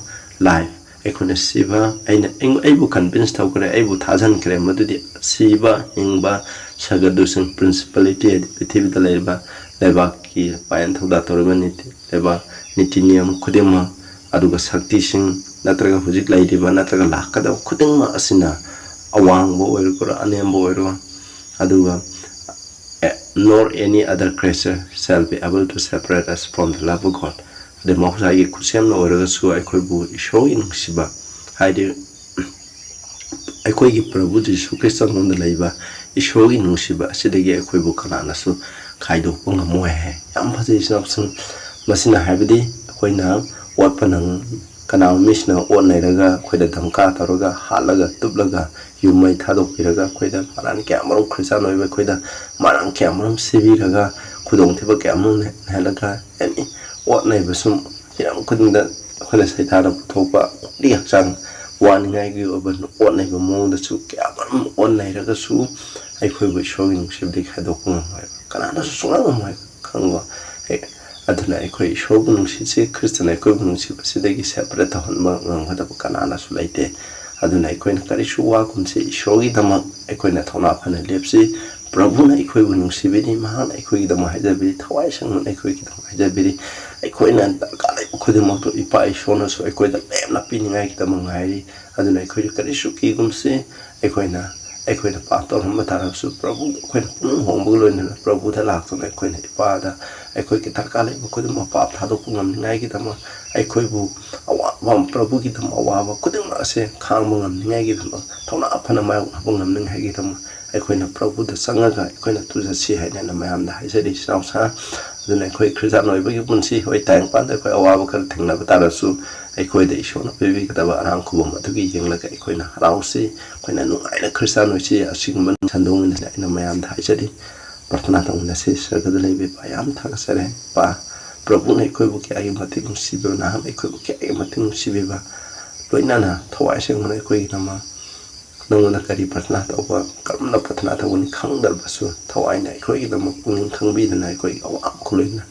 life, ꯑꯩꯈꯣꯏꯅ ꯁꯤꯕ, ꯑꯩꯅ ꯑꯩꯕꯨ ꯀꯟꯚꯤꯟꯁ ꯇꯧꯈ꯭ꯔꯦ, ꯑꯩꯕꯨ ꯊꯥꯖꯟꯈ꯭ꯔꯦ ꯃꯗꯨꯗꯤ ꯁꯤꯕ, ꯍꯤꯡꯕ, ꯁꯒꯗꯨꯁꯤꯡ, ꯄ꯭ꯔꯤꯟꯁꯤꯄꯥꯂꯤꯇꯤ ꯍꯥꯏꯗꯤ ꯄ꯭ꯔꯤꯊꯤꯕꯤꯗ ꯂꯩꯔꯤꯕ ꯂꯩꯕꯥꯛꯀꯤ ꯄꯥꯌꯦꯟ ꯊꯧꯗꯥ ꯇꯧꯔꯤꯕ ꯅꯤꯇꯤ ꯂꯩꯕꯥꯛ ꯅꯤꯇꯤ ꯅꯤꯌꯝ ꯈꯨꯗꯤꯡꯃꯛ, ꯑꯗꯨꯒ ꯁꯛꯇꯤꯁꯤꯡ ꯅꯠꯇ꯭ꯔꯒ ꯍꯧꯖꯤꯛ ꯂꯩꯔꯤꯕ ꯅꯠꯇ꯭ꯔꯒ ꯂꯥꯛꯀꯗꯕ ꯈꯨꯗꯤꯡꯃꯛ ꯑꯁꯤꯅ ꯑꯋꯥꯡꯕ ꯑꯣꯏꯔꯣ ꯑꯅꯦꯝꯕ ꯑꯣꯏꯔꯣ, ꯑꯗꯨꯒ nor any other creature shall be able to separate us from the love of God. ꯑꯗꯩ ꯃꯍꯧꯁꯥꯒꯤ ꯈꯨꯠꯁꯦꯝꯅ ꯑꯣꯏꯔꯒꯁꯨ ꯑꯩꯈꯣꯏꯕꯨ ꯏꯁꯣꯔꯒꯤ ꯅꯨꯡꯁꯤꯕ, ꯍꯥꯏꯗꯤ ꯑꯩꯈꯣꯏꯒꯤ ꯄ꯭ꯔꯚꯨ ꯖꯤꯁꯨ ꯈ꯭ꯔꯤꯁꯇ ꯃꯉꯣꯟꯗ ꯂꯩꯕ ꯏꯁꯣꯔꯒꯤ ꯅꯨꯡꯁꯤꯕ ꯑꯁꯤꯗꯒꯤ ꯑꯩꯈꯣꯏꯕꯨ ꯀꯅꯥꯅꯁꯨ ꯈꯥꯏꯗꯣꯛꯄ ꯉꯝꯃꯣꯏ ꯍꯥꯏ꯫ ꯌꯥꯝ ꯐꯖꯩ ꯏꯆꯤꯟ ꯏꯅꯥꯎꯁꯤꯡ꯫ ꯃꯁꯤꯅ ꯍꯥꯏꯕꯗꯤ ꯑꯩꯈꯣꯏꯅ ꯑꯣꯠꯄ ꯅꯪ ꯀꯅꯥꯒꯨꯝꯕ ꯃꯤꯁꯤꯅ ꯑꯣꯠ ꯅꯩꯔꯒ ꯑꯩꯈꯣꯏꯗ ꯙꯝꯀꯥ ꯇꯧꯔꯒ ꯍꯥꯠꯂꯒ ꯇꯨꯞꯂꯒ ꯌꯨꯝ ꯃꯩ ꯊꯥꯗꯣꯛꯄꯤꯔꯒ ꯑꯩꯈꯣꯏꯗ ꯃꯔꯥꯟ ꯀꯌꯥ ꯃꯔꯨꯝ ꯈ꯭ꯔꯤꯁꯇꯥꯟ ꯑꯣꯏꯕ ꯑꯩꯈꯣꯏꯗ ꯃꯔꯥꯡ ꯀꯌꯥ ꯃꯔꯨꯝ ꯁꯤꯕꯤꯔꯒ ꯈꯨꯗꯣꯡꯊꯤꯕ ꯀꯌꯥ ꯃꯔꯨꯝ ꯅꯪꯍꯜꯂꯒ ꯑꯦꯅꯤ ꯑꯣꯠ ꯅꯩꯕ ꯁꯨꯝ ꯍꯤꯔꯝ ꯈꯨꯗꯤꯡꯗ ꯑꯩꯈꯣꯏꯅ ꯁꯩꯊꯥꯅ ꯄꯨꯊꯣꯛꯄ ꯈ꯭ꯋꯥꯏꯗꯒꯤ ꯍꯛꯆꯥꯡ ꯋꯥꯅꯤꯡꯉꯥꯏꯒꯤ ꯑꯣꯏꯕ ꯑꯣꯠ ꯅꯩꯕ ꯃꯑꯣꯡꯗꯁꯨ ꯀꯌꯥ ꯃꯔꯨꯝ ꯑꯣꯠ ꯅꯩꯔꯒꯁꯨ ꯑꯩꯈꯣꯏꯕꯨ ꯏꯁꯣꯔꯒꯤ ꯅꯨꯡꯁꯤꯕꯗꯒꯤ ꯈꯥꯏꯗꯣꯛꯄ ꯉꯝꯃꯣꯏꯕ꯫ ꯀꯅꯥꯅꯁꯨ ꯁꯨꯡꯉꯝ ꯉꯝꯃꯣꯏꯕ꯫ ꯈꯪꯕ꯫ ꯑꯗꯨꯅ ꯑꯩꯈꯣꯏ ꯏꯁꯣꯔꯕꯨ ꯅꯨꯡꯁꯤꯁꯤ, ꯈ꯭ꯔꯤꯁꯇꯅ ꯑꯩꯈꯣꯏꯕꯨ ꯅꯨꯡꯁꯤꯕꯁꯤꯗꯒꯤ ꯁꯦꯄꯔꯦꯠ ꯇꯧꯍꯟꯕ ꯉꯝꯒꯗꯕ ꯀꯅꯥꯅꯁꯨ ꯂꯩꯇꯦ꯫ ꯑꯗꯨꯅ ꯑꯩꯈꯣꯏꯅ ꯀꯔꯤꯁꯨ ꯋꯥꯒꯨꯝꯁꯤ, ꯏꯁꯣꯔꯒꯤꯗꯃꯛ ꯑꯩꯈꯣꯏꯅ ꯊꯧꯅꯥ ꯐꯅ ꯂꯦꯞꯁꯤ꯫ ꯄ꯭ꯔꯚꯨꯅ ꯑꯩꯈꯣꯏꯕꯨ ꯅꯨꯡꯁꯤꯕꯤꯔꯤ, ꯃꯍꯥꯛꯅ ꯑꯩꯈꯣꯏꯒꯤꯗꯃꯛ ꯍꯥꯏꯖꯕꯤꯔꯤ, ꯊꯋꯥꯏ ꯁꯦꯡꯅ ꯑꯩꯈꯣꯏꯒꯤꯗꯃꯛ ꯍꯥꯏꯖꯕꯤꯔꯤ꯫ ꯑꯩꯈꯣꯏꯅ ꯗꯔꯀꯥꯔ ꯂꯩꯕ ꯈꯨꯗꯤꯡꯃꯛꯇꯨ ꯏꯄꯥ ꯏꯁꯣꯔꯅꯁꯨ ꯑꯩꯈꯣꯏꯗ ꯂꯦꯝꯅ ꯄꯤꯅꯤꯡꯉꯥꯏꯒꯤꯗꯃꯛ ꯉꯥꯏꯔꯤ꯫ ꯑꯗꯨꯅ ꯑꯩꯈꯣꯏꯁꯨ ꯀꯔꯤꯁꯨ ꯀꯤꯒꯨꯝꯁꯤ꯫ ꯑꯩꯈꯣꯏꯅ ꯑꯩꯈꯣꯏꯅ ꯄꯥꯞ ꯇꯧꯔꯝꯕ ꯇꯥꯔꯕꯁꯨ ꯄ꯭ꯔꯚꯨ ꯑꯩꯈꯣꯏꯅ ꯄꯨꯛꯅꯤꯡ ꯍꯣꯡꯕꯒ ꯂꯣꯏꯅꯅ ꯄ꯭ꯔꯚꯨꯗ ꯂꯥꯛꯇꯨꯅ ꯑꯩꯈꯣꯏꯅ ꯏꯄꯥꯗ ꯑꯩꯈꯣꯏꯒꯤ ꯗꯔꯀꯥꯔ ꯂꯩꯕ ꯈꯨꯗꯤꯡꯃꯛ ꯄꯥꯞ ꯊꯥꯗꯣꯛꯄ ꯉꯝꯅꯤꯡꯉꯥꯏꯒꯤꯗꯃꯛ ꯑꯩꯈꯣꯏꯕꯨ ꯑꯋꯥꯕ ꯄ꯭ꯔꯚꯨꯒꯤꯗꯃꯛ ꯑꯋꯥꯕ ꯈꯨꯗꯤꯡꯃꯛ ꯑꯁꯦ ꯈꯥꯡꯕ ꯉꯝꯅꯤꯡꯉꯥꯏꯒꯤꯗꯃꯛ ꯊꯧꯅꯥ ꯐꯅ ꯃꯥꯌꯣꯛꯅꯕ ꯉꯝꯅꯤꯡꯉꯥꯏꯒꯤꯗꯃꯛ ꯑꯩꯈꯣꯏꯅ ꯄ꯭ꯔꯚꯨꯗ ꯆꯪꯉꯒ ꯑꯩꯈꯣꯏꯅ ꯇꯨꯖꯁꯤ ꯍꯥꯏꯅ ꯑꯩꯅ ꯃꯌꯥꯝꯗ ꯍꯥꯏꯖꯔꯤ ꯏꯆꯤꯟ ꯏꯅꯥꯎꯁꯥ꯫ ꯑꯗꯨꯅ ꯑꯩꯈꯣꯏ ꯈ꯭ꯔꯤꯁꯇꯥꯟ ꯑꯣꯏꯕꯒꯤ ꯄꯨꯟꯁꯤ ꯍꯣꯏ ꯇꯥꯏꯕꯪꯄꯥꯟꯗ ꯑꯩꯈꯣꯏ ꯑꯋꯥꯕ ꯈꯔ ꯊꯦꯡꯅꯕ ꯇꯥꯔꯁꯨ ꯑꯩꯈꯣꯏꯗ ꯏꯁꯣꯔꯅ ꯄꯤꯕꯤꯒꯗꯕ ꯑꯔꯥꯡ ꯈꯨꯕꯝ ꯑꯗꯨꯒꯤ ꯌꯦꯡꯂꯒ ꯑꯩꯈꯣꯏꯅ ꯍꯔꯥꯎꯁꯤ꯫ ꯑꯩꯈꯣꯏꯅ ꯅꯨꯡꯉꯥꯏꯅ ꯈ꯭ꯔꯤꯁꯇꯥꯟ ꯑꯣꯏꯁꯤ꯫ ꯑꯁꯤꯒꯨꯝꯕ ꯁꯟꯗꯣꯡ ꯑꯣꯏꯅ ꯑꯩꯅ ꯃꯌꯥꯝꯗ ꯍꯥꯏꯖꯔꯤ꯫ ꯄ꯭ꯔꯊꯅꯥ ꯇꯧꯃꯤꯟꯅꯁꯤ꯫ ꯁꯔꯒꯗ ꯂꯩꯕ ꯏꯄꯥ ꯌꯥꯝ ꯊꯥꯒꯠꯆꯔꯤ꯫ ꯏꯄꯥ, ꯄ꯭ꯔꯚꯨꯅ ꯑꯩꯈꯣꯏꯕꯨ ꯀꯌꯥꯒꯤ ꯃꯇꯤꯛ ꯅꯨꯡꯁꯤꯕꯤꯕ, ꯅꯍꯥꯛꯅ ꯑꯩꯈꯣꯏꯕꯨ ꯀꯌꯥꯒꯤ ꯃꯇꯤꯛ ꯅꯨꯡꯁꯤꯕꯤꯕ, ꯂꯣꯏꯅꯅ ꯊꯋꯥꯏ ꯁꯦꯡꯅ ꯑꯩꯈꯣꯏꯒꯤꯗꯃꯛ ꯅꯪꯉꯣꯟꯗ ꯀꯔꯤ ꯄ꯭ꯔꯊꯅꯥ ꯇꯧꯕ, ꯀꯔꯝꯅ ꯄ꯭ꯔꯊꯅꯥ ꯇꯧꯒꯅꯤ ꯈꯪꯗ꯭ꯔꯕꯁꯨ ꯊꯋꯥꯏꯅ ꯑꯩꯈꯣꯏꯒꯤꯗꯃꯛ ꯄꯨꯛꯅꯤꯡ ꯈꯪꯕꯤꯗꯅ ꯑꯩꯈꯣꯏꯒꯤ ꯑꯋꯥꯕ ꯈꯨꯂꯣꯏꯅ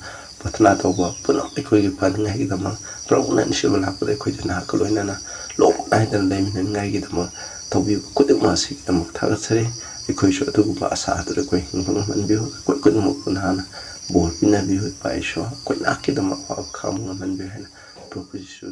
ꯄ꯭ꯔꯥꯊꯅꯥ ꯇꯧꯕ ꯄꯨꯝꯅꯃꯛ ꯑꯩꯈꯣꯏꯒꯤ ꯐꯅꯤꯡꯉꯥꯏꯒꯤꯗꯃꯛ, ꯄ꯭ꯔꯚꯨꯅ ꯅꯤꯡꯁꯤꯡꯕ ꯂꯥꯛꯄꯗ ꯑꯩꯈꯣꯏꯗ ꯅꯍꯥꯛꯀ ꯂꯣꯏꯅꯅ ꯂꯣꯞ ꯅꯥꯏꯗꯅ ꯂꯩꯃꯤꯟꯅꯅꯤꯡꯉꯥꯏꯒꯤꯗꯃꯛ ꯇꯧꯕꯤꯕ ꯈꯨꯗꯤꯡꯃꯛ ꯑꯁꯤꯒꯤꯗꯃꯛ ꯊꯥꯒꯠꯆꯔꯤ꯫ ꯑꯩꯈꯣꯏꯁꯨ ꯑꯗꯨꯒꯨꯝꯕ ꯑꯁꯥ ꯑꯗꯨꯗ ꯑꯩꯈꯣꯏ ꯍꯤꯡꯕ ꯉꯝꯍꯟꯕꯤꯌꯨ꯫ ꯑꯩꯈꯣꯏ ꯈꯨꯗꯤꯡꯃꯛꯄꯨ ꯅꯍꯥꯛꯅ ꯕꯣꯔ ꯄꯤꯅꯕꯤꯌꯨ, ꯏꯄꯥ ꯏꯁꯣꯔ꯫ ꯑꯩꯈꯣꯏ ꯅꯍꯥꯛꯀꯤꯗꯃꯛ ꯑꯋꯥꯕ ꯈꯥꯡꯕ ꯉꯝꯍꯟꯕꯤꯌꯨ ꯍꯥꯏꯅ ꯄ꯭ꯔꯚꯨ ꯖꯤꯁꯨ